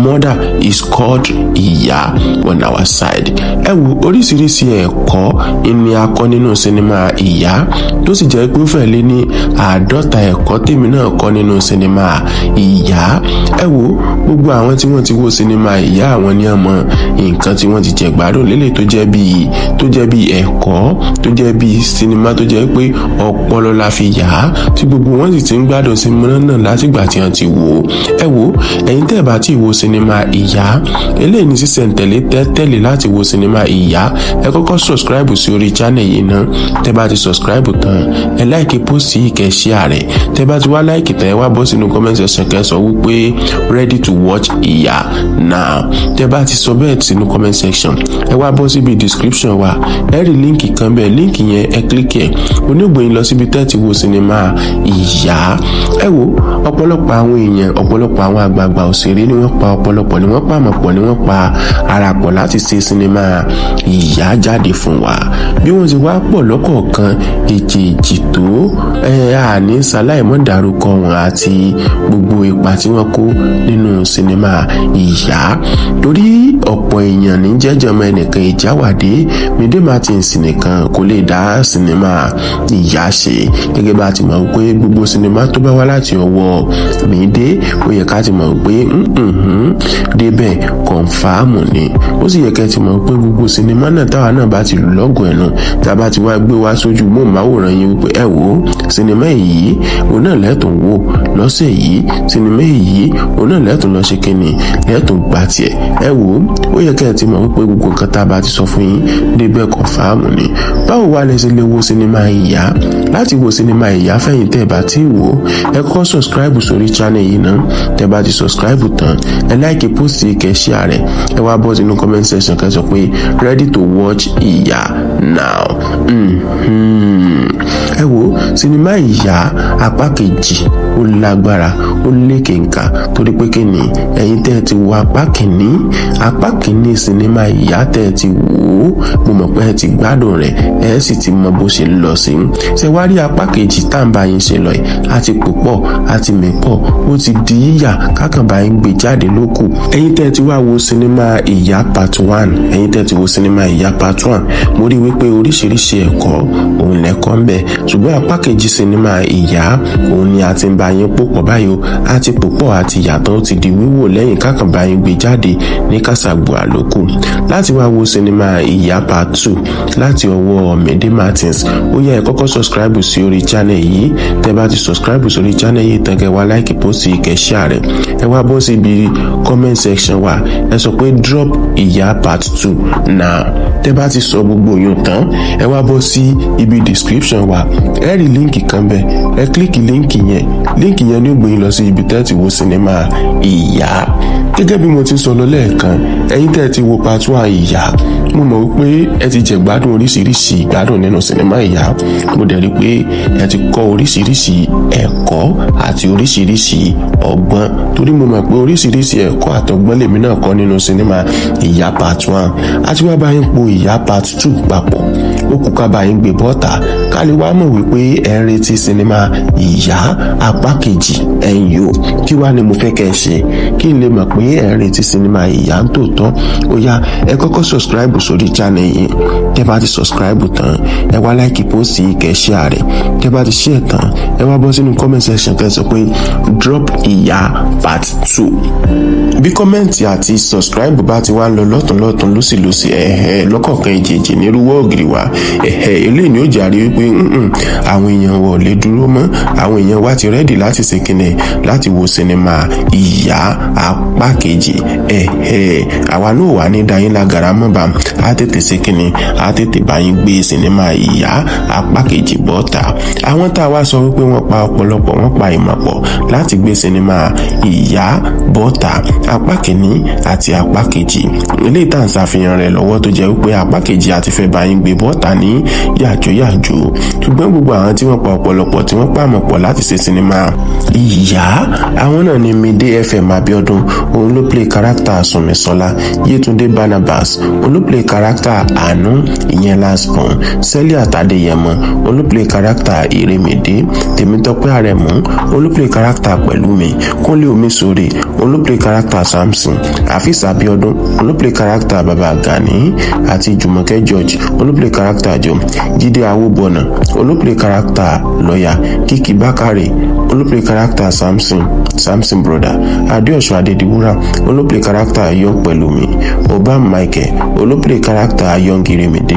mother is called ìyá on our side. Ẹ wo, oríṣiríṣi ẹ̀kọ́ ni a kọ́ nínú sinimá Ìyá, tó sì jẹ́ pé ó fẹ́ lé ní 50 ẹ̀kọ́ tèmi náà kọ́ nínú sinimá Ìyá. Ẹ wo, gbogbo àwọn tí wọ́n ti wo sinimá Ìyá. ìyá àwọn ní ọmọ nǹkan tí wọ́n ti jẹ gbádùn lélẹ̀, tó jẹ́ bíi ẹ̀kọ́, tó jẹ́ bíi sinimá, tó jẹ́ pé ọpọlọ la fi yà á, tí gbogbo wọn sì ti ń gbádùn sinimá náà látìgbà tí wọ́n ti wò ó. Ẹ wo, ẹ̀yin tẹ́ ẹ̀ bá ti wo sinimá Ìyá, eléyìí ní sísẹ̀ntẹ̀lé tẹ́tẹ̀lé láti wo sinimá Ìyá. Ẹ kọ́kọ́ subscribe sí orí channel yìí ná. Tẹ́ bá ti subscribe tán, ẹ like post yìí, kẹ́ share rẹ̀. Tẹ́ bá ti wá like tán, ẹ wá bọ́ sínú comment section, kẹ́ sọ wípé "Ready to watch Ìyá now". Tẹ́ bá ti sọ bẹ́ẹ̀ sínú comment section, ẹ wá bọ́ síbi description wa, ẹ rí link kan bẹ́ẹ̀. Link yẹn, ẹ click ẹ̀, onígbòyìn lọ síbi tẹ́ ti wo sinimá Ìyá. Ẹ wo, ọ̀pọ̀lọpọ̀ àwọn èèyàn, ọ̀pọ̀lọpọ̀ àwọn àgbààgbà òṣèré ni wọ́n pa ọ̀pọ̀lọpọ̀, ni wọ́n pàmò pọ̀, ni wọ́n pa ara pọ̀ láti ṣe sinimá Ìyá jáde fún wa. Bí wọ́n ti wá pọ̀ lọ́kọ̀ọ̀kan èjèèjì tó, ẹ àní ṣaláìmọ́ dárúkọ wọn àti gbogbo ipa tí wọ́n kó nínú sinimá Ìyá, torí ọ̀pọ̀ èèyàn ní jẹ́jọ́mọ ẹnìkan ìjáwádé. Mide Martins nìkan kò lè dá sinimá Ìyá ṣe. Gẹ́gẹ́ bá a ti mọ̀ pé gbogbo sinimá tó bá wá láti ọwọ́ Mide, ó yẹ ká ti mọ̀ pé débẹ̀ confirm ni. Ó sì yẹ kẹ́ ti mọ̀ pé gbogbo sinimá náà táwa náà bá ti lù lọ́gùn ẹ̀nu, tá a bá ti wá gbé wá sójú móhùnmáwòrán yín wípé, ẹ wò ó, sinimá yìí òun náà lẹ́tùn wò lọ́sẹ̀ yìí, sinimá yìí òun náà lẹ́tùn lọ ṣe kínní, lẹ́tùn gbà tiẹ̀. Ẹ wò ó, ó yẹ kẹ́ ẹ ti mọ̀ wípé gbogbo nǹkan tá a bá ti sọ fún yín débẹ̀ confirm ni. Báwo wá lẹ ṣe lè wo sinimá Ìyá? Láti wo sinimá Ìyá, fẹ̀yìn tẹ́ ẹ bá ti wò ó, ẹ kọ́kọ́ subscribe sórí channel yìí náà. Tẹ́ bá ti subscribe tán, ẹ like post yìí, kẹ́ share rẹ̀. Ẹ wá bọ́ sínú comment section, kẹ́ sọ pé "Ready to watch Ìyá now". Ẹ wo, sinimá Ìyá apá kejì ó lágbára, ó lékenkà, torí pé kí ni? Ẹ̀yin tẹ́ ẹ ti wo apá kìíní, apá kìíní sinimá Ìyá tẹ́ ẹ ti wò ó, mo mọ̀ pé ẹ ti gbádùn rẹ̀, ẹ sì ti mọ bó ṣe lọ sí. Ṣe wá rí apá kejì tá à ń bá yín ṣe lọ yìí, a ti pò pọ̀, a ti mì pọ̀, ó ti di yíyà kákan bá yín gbé jáde lókù. Ẹ̀yin tẹ́ ẹ ti wá wo sinimá Ìyá part one, ẹ̀yin tẹ́ ẹ ti wo sinimá Ìyá part one, mo rí wípé oríṣiríṣi ẹ̀kọ́ òun lẹ́kọ́ ń bẹ. Ṣùgbọ́n apá kejì sinimá Ìyá, òun ni a ti ń bá yín pò pọ̀ báyìí o. A ti pò pọ̀ àti ìyàtọ̀, ó ti di wíwò lẹ́yìn kákan bá yín gbé jáde ní kàṣàgbò àlòkù. Láti wá wo sinimá Ìyá part two láti ọwọ́ Mide Martins, ó yẹ ẹ kọ́kọ́ subscribe sí orí channel yìí. Tẹ́ bá ti subscribe sórí channel yìí tán, kẹ́ wá like post yìí, kẹ́ share rẹ̀. Ẹ wá bọ́ síbi comment section wa, ẹ sọ pé "Drop Ìyá part two now". Tẹ́ bá ti sọ gbogbo yun tán, ẹ wá bọ́ sí ibi description wa, ẹ rí link kan bẹ́ẹ̀, ẹ click link yẹn. Link yẹn ní ó gbé yín lọ sí ibi tẹ́ ti wo sinimá Ìyá. Gẹ́gẹ́ bí mo ti sọ lọ lẹ́ẹ̀kan, ẹ̀yin tẹ́ ti wo part one Ìyá, mo mọ̀ wípé ẹ ti jẹ gbádùn oríṣiríṣi ìgbádùn nínú sinimá Ìyá. Mo dẹ̀ rí pé ẹ ti kọ́ oríṣiríṣi ẹ̀kọ́ àti oríṣiríṣi ọgbọ́n, torí mo mọ̀ pé oríṣiríṣi ẹ̀kọ́ àtọgbọ́n lèmi náà kọ́ nínú sinimá Ìyá part one. Àti wá bá yín po Ìyá part two papọ̀, ó kù ká bá yín gbé bọ́ta, ká lè wá mọ̀ wípé ẹ ń retí sinimá Ìyá apá kejì. Ẹ̀yìn o, kí wá ni mo fẹ́ kẹ́ ẹ ṣe kí n lè mọ̀ pé ẹ ń retí sinimá Ìyá ń tòótọ́? Ó yá, ẹ kọ́kọ́ subscribe sórí channel yìí. Tẹ́ bá ti subscribe tán, ẹ wá like post yìí, kẹ́ share rẹ̀. Tẹ́ bá ti share tán, ẹ wá bọ́ sínú comment section, kẹ́ sọ pé "Drop Ìyá part two". Bí comment àti subscribe bá ti wá ń lọ lọ́tún lọ́tún, lọ́sìlọ́sì, ẹ̀hẹ́, lọ́kọ̀ọ̀kan ìjèjì nírúwọ́ ògiri wa, ẹ̀hẹ́, eléyìí ni ó jàre wípé àwọn èèyàn wọ̀ lè dúró mọ́. Àwọn èèyàn wa ti ready láti ṣe kíni, láti wo sinimá Ìyá apá kejì. Ẹ̀hẹ́, àwa náà wà ní dayín lágara mọ́ bá a tètè ṣe kíni, a tètè bá yín gbé sinimá Ìyá apá kejì bọ́ta. Àwọn tá a wá sọ wípé wọ́n pa ọ̀pọ̀lọpọ̀, wọ́n pa ìmọ̀ pọ̀ láti gbé sinimá Ìyá bọ́ta apá kìíní àti apá kejì, eléyìí tá à ń ṣàfihàn rẹ̀ lọ́wọ́, tó jẹ́ wípé apá kejì àti fẹ́ bá yín gbé bọ́ta ní yàjóyàjó. Ṣùgbọ́n gbogbo àwọn tí wọ́n pa ọ̀pọ̀lọpọ̀, tí wọ́n pàmò pọ̀ láti ṣe sinimá Ìyá, àwọn náà ni Mide FM Abiodun, òun ló play character Sùnmisọ́lá; Yétúndé Barnabas, òun ló play character Àánú, ìyẹn last born; Celia Tadéyẹmọ, òun ló play character Ìrèmídé; Tèmítọ́pẹ́ Àrẹ̀mú, òun ló play character Pẹ̀lúmi; Kúnlé Omiṣore, òun ló play character Samson; Afis Abiodun, òun ló play character Baba Gani; àti Jùmọ̀kẹ́ George, òun ló play character Jọ; Jídé Awóbọ̀nà, òun ló play character lọ́yà; Kíkí Bákàrè, òun ló play character Ìyá Gani. Ló play character Samson, Samson brother. Adéọ̀sùn Adédìwúrà ló play character Young Pẹ̀lúmi. Obam Michael ló play character Young Iremide.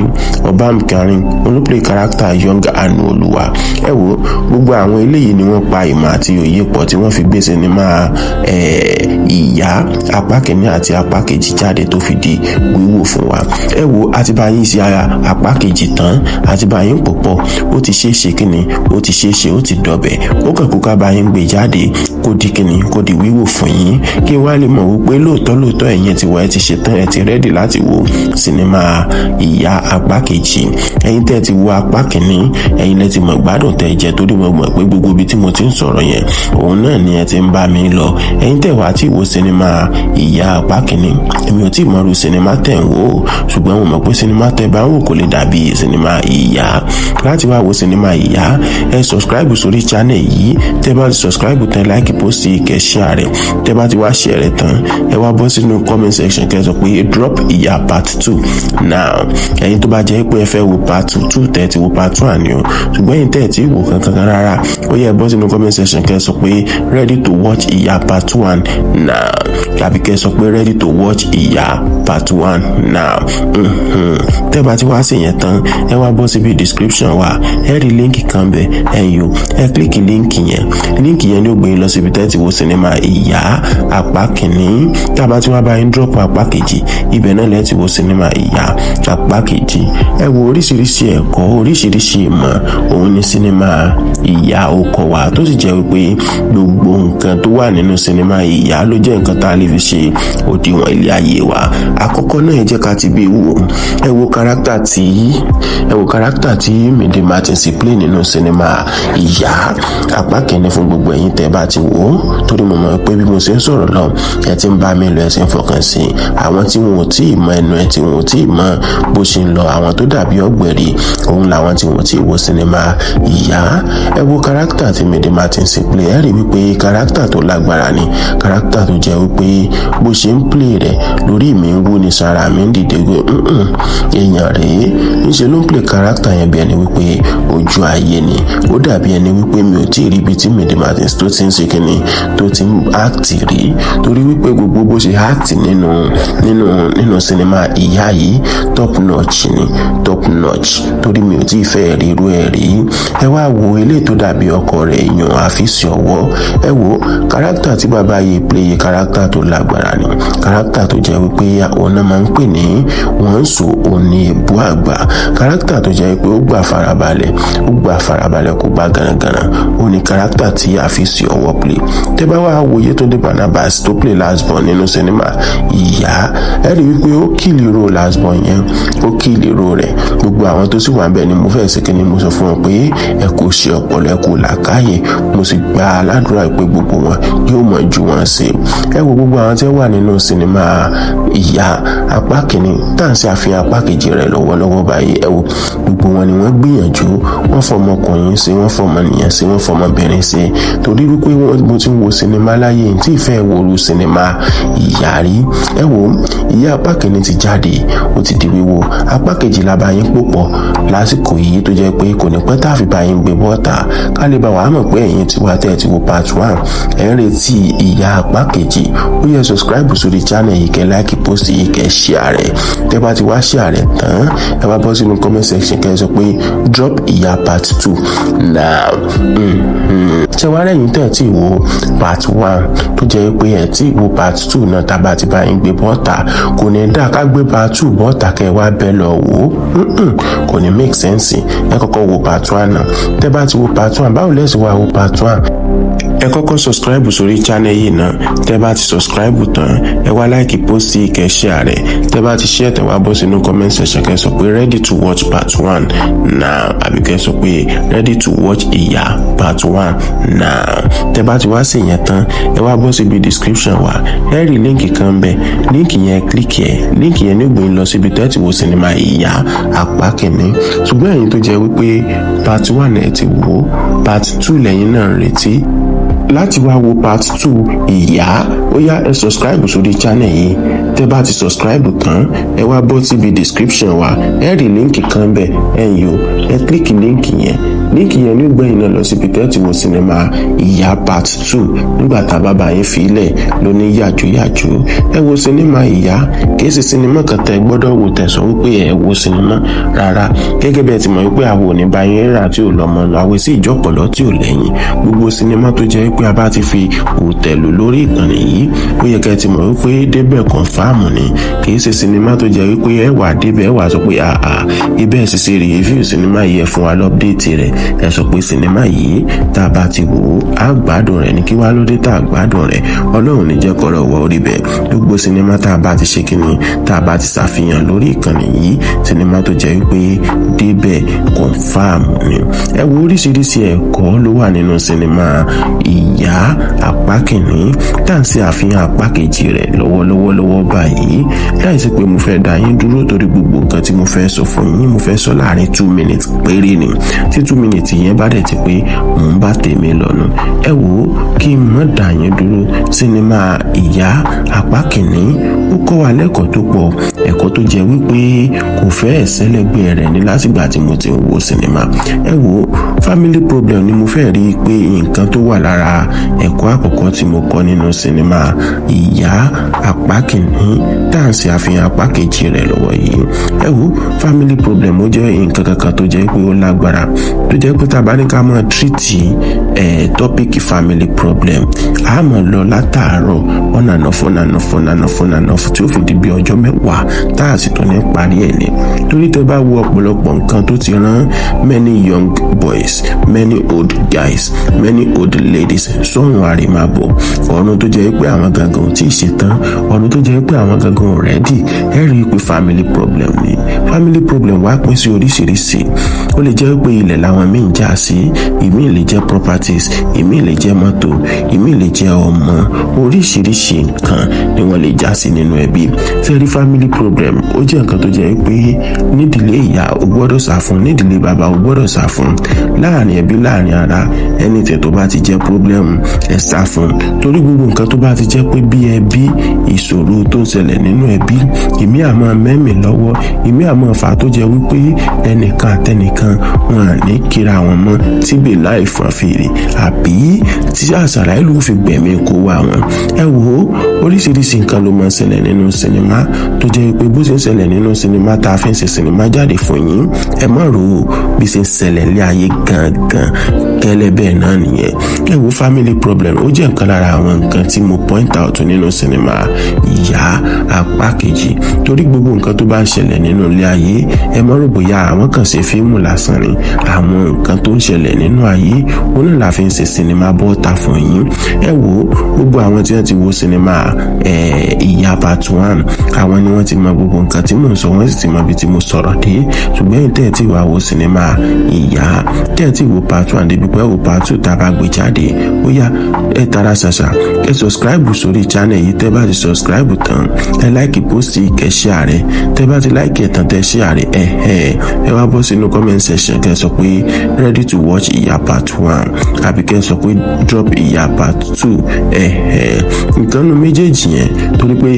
Obam Karin ló play character Young Anu Olúwa. Ẹ wo, gbogbo àwọn eléyìí ni wọ́n pa ìmọ̀ àti òye pọ̀ tí wọ́n fi gbé sinimá Ìyá apá kìíní àti apá kejì jáde tó fi di wíwò fún wa. Ẹ wo, àti bá yín sí ara apá kejì tán, àti bá yín pòpọ̀. Ó ti ṣeé ṣe kíni, ó ti ṣeé ṣe, ó ti dọ̀bẹ̀. Ó kàn kó ká bá yín gbé jáde, kó di kíni, kó di wíwò fún yín, kí wá lè mọ̀ wípé lóòótọ́ lóòótọ́ ẹ̀yin ti wọ, ẹ ti ṣe tán, ẹ ti ready láti wo sinimá Ìyá apá kejì. Ẹ̀yin tẹ́ ti wo apá kìíní, ẹ̀yin lẹ ti mọ̀ gbádùn tẹ́ jẹ, torí mo mọ̀ pé gbogbo ibi tí mo ti ń sọ̀rọ̀ yẹn, òun náà ni ẹ ti ń bá mi lọ. Ẹ̀yin tẹ́ wá tí wo sinimá Ìyá apá kìíní, èmi ò tí ì mọ̀rú sinimá tẹ̀ ń wò, ṣùgbọ́n mo mọ̀ pé sinimá tẹ́ bá ń wò kò lè dàbí sinimá Ìyá. Láti wá wo sinimá Ìyá, ẹ subscribe sórí channel yìí. Tẹ́ bá ti subscribe tán, like post, kẹ́ share rẹ̀. Tẹ́ bá ti wá share rẹ̀ tán, ẹ wá bọ́ sínú comment section, kẹ́ sọ pé "Drop Ìyá part 2 now". Ẹ̀yin tó bá jẹ́ pé ẹ fẹ́ wo part 2, tẹ́ ti wo part 1 ni o. Ṣùgbọ́n ẹ̀yin tẹ́ ẹ tí wò kankan rárá, ó yẹ bọ́ sínú comment section, kẹ́ sọ pé "Ready to watch Ìyá part 1 now", tàbí kẹ́ sọ pé "Ready to watch Ìyá part 1 now". Tẹ́ bá ti wá sí yẹn tán, ẹ wá bọ́ síbi description wa, ẹ rí link kan bẹ̀. Ẹ̀yin o, ẹ click link yẹn. Link yẹn ni ó gbé yín lọ síbi tẹ́ ti wo sinimá Ìyá apá kìíní. Tá a bá ti wá bá yín drop apá kejì, ibẹ̀ náà lẹ́ ti wo sinimá Ìyá apá kejì. Ẹ wo, oríṣiríṣi ẹ̀kọ́, oríṣiríṣi ìmọ̀ òun ni sinimá Ìyá ó kọ́ wa, tó sì jẹ́ wípé gbogbo nǹkan tó wà nínú sinimá Ìyá ló jẹ́ nǹkan tá a lè fi ṣe òdiwọ̀n ilé ayé wa. Àkọ́kọ́ náà, ẹ jẹ́ ká ti bí wò. Ẹ wo character tí Mide Martins play nínú sinimá Ìyá apá kìíní fún gbogbo ẹ̀yin tẹ́ bá ti wò ó, torí mo mọ̀ pé bí mo ṣe ń sọ̀rọ̀ lọ, ẹ ti ń bá mi lọ, ẹ sì ń fọkàn sí i. Àwọn tí wọn ò tí ì mọ ẹnu ẹ, tí wọn ò tí ì mọ bó ṣe ń lọ, àwọn tó dàbí ọ̀gbẹ̀rì, òun làwọn tí wọn ò tí ì wo sinimá Ìyá. Ẹ wo character tí Mide Martins play, ẹ rí wípé character tó lágbára ni, character tó jẹ́ wípé bó ṣe ń play rẹ̀, lórí mi ń wú ní sára mi ń dìde pé èèyàn rèé. Ńṣe ló ń play character yẹn bí ẹni wípé ojú ayé ni. Ó dàbí ẹni wípé mi ò tí ì rí ibi tí Mide Martins tó ti ń ṣe kínní, tó ti ń act rí, torí wípé gbogbo bó ṣe act nínú sinimá Ìyá yìí, top notch ni, top notch, torí mi ò tí ì fẹ́ rí irú ẹ̀ rí. Ẹ wá wo eléyìí tó dàbí ọkọ rẹ̀, èèyàn àfíìsì ọwọ́. Ẹ wo character tí bàbá yìí play, character tó lágbára ni, character tó jẹ́ wípé òun náà máa ń pè ní wọ́n ń sọ òní èbú àgbà, character tó jẹ́ wípé ó gbà farabalẹ̀, ó gbà farabalẹ̀, kó gbà gànàgànà. Ó ní character tí àfíìsì ọwọ́ play. Tẹ́ bá wá wo Yétúndé Barnabas tó play last born nínú sinimá Ìyá, ẹ rí wípé ó kill role last born yẹn, ó kill role rẹ̀. Gbogbo àwọn tó sì wà bẹ́ẹ̀ ni mo fẹ́ ṣe kí ni, mo sọ fún wọn pé ẹ kò ṣe ọpọlọ, ẹ kò làákàyè. Mo sì gba aládùúrà pé gbogbo wọn yóò mọ̀ ju wọn ṣe. Ẹ wo gbogbo àwọn tí wọ́n wà nínú sinimá Ìyá apá kìíní tá à ń ṣe àfihàn apá kejì rẹ̀ lọ́wọ́lọ́wọ́ báyìí. Ẹ wo, gbogbo wọn ni wọ́n gbìyànjú. Wọ́n fọmọkùnrin ṣe, wọ́n fọmọnìyàn ṣe, wọ́n fọmọbìnrin ṣe, torí wípé mo ti ń wo sinimá láyé tí ìfẹ́ wo sinimá Ìyá rí. Ẹ wo, Ìyá apá kìíní ti jáde, ó ti di wíwo. Apá kejì la bá yín pòpọ̀ lásìkò yìí, tó jẹ́ pé kò ní pẹ́ tá a fi bá yín gbé bọ́ta, ká lè bá wàá mọ̀ pé ẹ̀yin tí wàá tẹ́ ẹ ti wo part 1, ẹ̀ ń retí Ìyá apá kejì. Ó yẹ subscribe sórí channel yìí, kẹ́ like post yìí, kẹ́ share rẹ̀. Tẹ́ bá ti wá share rẹ̀ tán, ẹ wá bọ́ sínú comment section, kẹ́ sọ pé "Drop Ìyá part 2 now". Ṣé wàá rẹ̀yìn tẹ́ ẹ̀ tí wo part 1, tó jẹ́ pé ẹ̀ tí wo part 2 náà, tá a bá ti bá yín gbé bọ́ta, kò ní dá ká gbé part 2 bọ́ta kẹ́ ẹ wá bẹ́ lọ wò ó, kò ní make sense. Ẹ kọ́kọ́ wo part 1 náà. Tẹ́ bá ti wo part 1, báwo lẹ́sìn wá wo part 1? Ẹ kọ́kọ́ subscribe sórí channel yìí náà. Tẹ́ bá ti subscribe tán, ẹ wá like post yìí, kẹ́ share rẹ̀. Tẹ́ bá ti share tẹ́, wá bọ́ sínú comment section, kẹ́ sọ pé "Ready to watch part 1 now", àbí kẹ́ sọ pé "Ready to watch Ìyá part 1 now". Tẹ́ bá ti wá sí yẹn tán, ẹ wá bọ́ síbi description wa, ẹ rí link kan bẹ̀. Link yẹn, click ẹ. Link yẹn ní ó gbé yín lọ síbi tẹ́ ti wo sinimá Ìyá apá kìíní. Ṣùgbọ́n ẹ̀yin tó jẹ́ wípé part 1 ẹ ti wò, part 2 lẹ́yìn náà ń retí láti wá wo part 2 Ìyá, ó yá, ẹ subscribe sórí channel yìí. Tẹ́ bá ti subscribe tán, ẹ wá bọ́ síbi description wa, ẹ rí link kan bẹ̀. Ẹ yò, ẹ click link yẹn. Link yẹn ní gbẹ̀yìn náà lọ síbi tẹ́ ti wo sinimá Ìyá part 2 nígbà tá a bá bá yín filẹ̀ lóní yàjóyàjó. Ẹ wo sinimá Ìyá. Kìí ṣe sinimá kan tẹ́ gbọ́dọ̀ wò tẹ̀sán wípé ẹ wo sinimá rárá. Gẹ́gẹ́ bí ẹ ti mọ̀ wípé àwọn ò ní bá yín rà tí ò lọ́mọ nù, àwọn èsì ìjọpọ̀lọ́ tí ò lẹ́yìn. Gbogbo sinimá tó jẹ́ pé a bá ti fi òtẹ̀lù lórí ìkànnì yìí, ó yẹ kẹ́ ẹ ti mọ̀ wípé débẹ̀ confirm ni. Kìí ṣe sinimá tó jẹ́ wípé ẹ wà débẹ̀, ẹ wà sọ pé àà ibẹ̀ sì ṣe review sinimá yìí, ẹ fún wa l'update rẹ̀. Ẹ sọ pé sinimá yìí, tá a bá ti wò ó, á gbádùn rẹ̀ ní. Kí wá lóde tá a gbádùn rẹ̀? Ọlọ́run ní jẹ́ kọ́rọ̀ wọ orí bẹ́ẹ̀. Gbogbo sinimá tá a bá ti ṣe kíni, tá a bá ti ṣàfihàn lórí ìkànnì yìí, sinimá tó jẹ́ wípé débẹ̀ confirm ni. Ẹ wo, oríṣiríṣi ẹ̀kọ́ ló wà nínú sinimá Ìyá apá kìíní tá à ń ṣe àfihàn apá kejì rẹ̀ lọ́wọ́lọ́wọ́ lọ́wọ́ báyìí. Láìsí pé mo fẹ́ dá yín dúró, torí gbogbo nǹkan tí mo fẹ́ sọ fún yín, mo fẹ́ sọ láàrin 2 minutes péré ni. Tí 2 minutes yẹn bá dẹ̀ ti pé, mò ń bá tèmi lọ́nu. Ẹ wò ó, kí n má dá yín dúró, sinimá Ìyá apá kìíní, ó kọ́ wa lẹ́kọ̀ọ́ tó pọ̀, ẹ̀kọ́ tó jẹ́ wípé kò fẹ́ ẹ̀sẹ̀lẹ́gbẹ́ rẹ̀ ní látìgbà tí mo ti ń wo sinimá. Ẹ wò ó, family problem ni mo fẹ́ rí i pé nǹkan tó wà lára ẹ̀kọ́ àkọ́kọ́ tí mo kọ́ nínú sinimá Ìyá apá kìíní tá à ń ṣe àfihàn apá kejì rẹ̀ lọ́wọ́ yìí. Ẹ wò, family problem, ó jẹ́ nǹkan kankan tó jẹ́ pé ó lágbára, tó jẹ́ pé tá a bá ní ká máa treat ẹ̀ topic family problem, a máa lọ látàárọ̀ on and off, on and off, on and off, on and off, tí ó fi di bí ọjọ́ 10 tá a sì tún ní parí ẹ̀ ní. Torí tẹ́ bá wo ọ̀pọ̀lọpọ̀ nǹkan tó ti rán many young boys, many old guys, many old ladies sọ́run àrèmábọ̀, ọ̀run tó jẹ́ pé àwọn gangan ò tí ì ṣetán, ọ̀run tó jẹ́ pé àwọn gangan ò ready, ẹ rí i pé family problem ni. Family problem wá pín sí oríṣiríṣi. Ó lè jẹ́ pé ilẹ̀ làwọn míì ń jà sí, ìmíì lè jẹ́ properties, ìmíì lè jẹ́ mọ́tò, ìmíì lè jẹ́ ọmọ. Oríṣiríṣi nǹkan ni wọ́n lè já sí nínú ẹbí. Sẹ́rí, family problem, ó jẹ́ nǹkan tó jẹ́ pé nídìílé ìyá, o gbọ́dọ̀ sá fún; nídìílé bàbá, o gbọ́dọ̀ sá fún; láàrin ẹbí, láàrin ara, anything tó bá ti jẹ́ problem, ẹ sá fún. Torí gbogbo nǹkan tó bá ti jẹ́ pé bí ẹbí, ìṣòro tó ń ṣẹlẹ̀ nínú ẹbí, ìmí àmọ́ mẹ́mì lọ́wọ́, ìmí àmọ́ fà tó jẹ́ wípé ẹnìkan àtẹnìkan wọn à ní kíra wọn mọ́ tíbè láì fọn fèrè, àbí tí àṣàrà ìlú fi gbẹ̀mí kó wá wọn. Ẹ wò ó, oríṣiríṣi nǹkan ló máa ń ṣẹlẹ̀ nínú sinimá, tó jẹ́ pé bó ṣe ń ṣẹlẹ̀ nínú sinimá tá a fi ń ṣe sinimá jáde fún yín, ẹ má rò ó, bí ṣe ń ṣẹlẹ̀ ní ayé gangan gẹ́lẹ́ bẹ́ẹ̀ náà nìyẹn. Ẹ wo, family problem, ó jẹ́ nǹkan lára àwọn nǹkan tí mo point out nínú sinimá Ìyá apá kejì. Torí gbogbo nǹkan tó bá ń ṣẹlẹ̀ nínú ilé ayé, ẹ má rò bóyá àwọn kan ṣe fíìmù lásán ni. Àwọn nǹkan tó ń ṣẹlẹ̀ nínú ayé, òun náà la fi ń ṣe sinimá bọ́ta fún yín. Ẹ wo, gbogbo àwọn tí wọ́n ti wo sinimá Ìyá part 1, àwọn ni wọ́n ti mọ gbogbo nǹkan tí mò ń sọ, wọ́n sì ti mọ ibi tí mo sọ̀rọ̀ dé. Ṣùgbọ́n ẹ̀yin tẹ́ ẹ̀ tí wàá wo sinimá Ìyá, tẹ́ ẹ̀ tí wo part 1 débi pé wo part 2 tá a bá gbé jáde, ó yá, ẹ tara ṣàṣà, ẹ subscribe sórí channel yìí. Tẹ́ bá ti subscribe tán, ẹ like post, kẹ́ share rẹ̀. Tẹ́ bá ti like ẹ̀ tán, tẹ́ share rẹ̀, ẹ wá bọ́ sínú comment section, kẹ́ sọ pé "Ready to watch Ìyá part 1", àbí kẹ́ sọ pé "Drop Ìyá part 2". Nǹkan nu méjèèjì yẹn, torí pé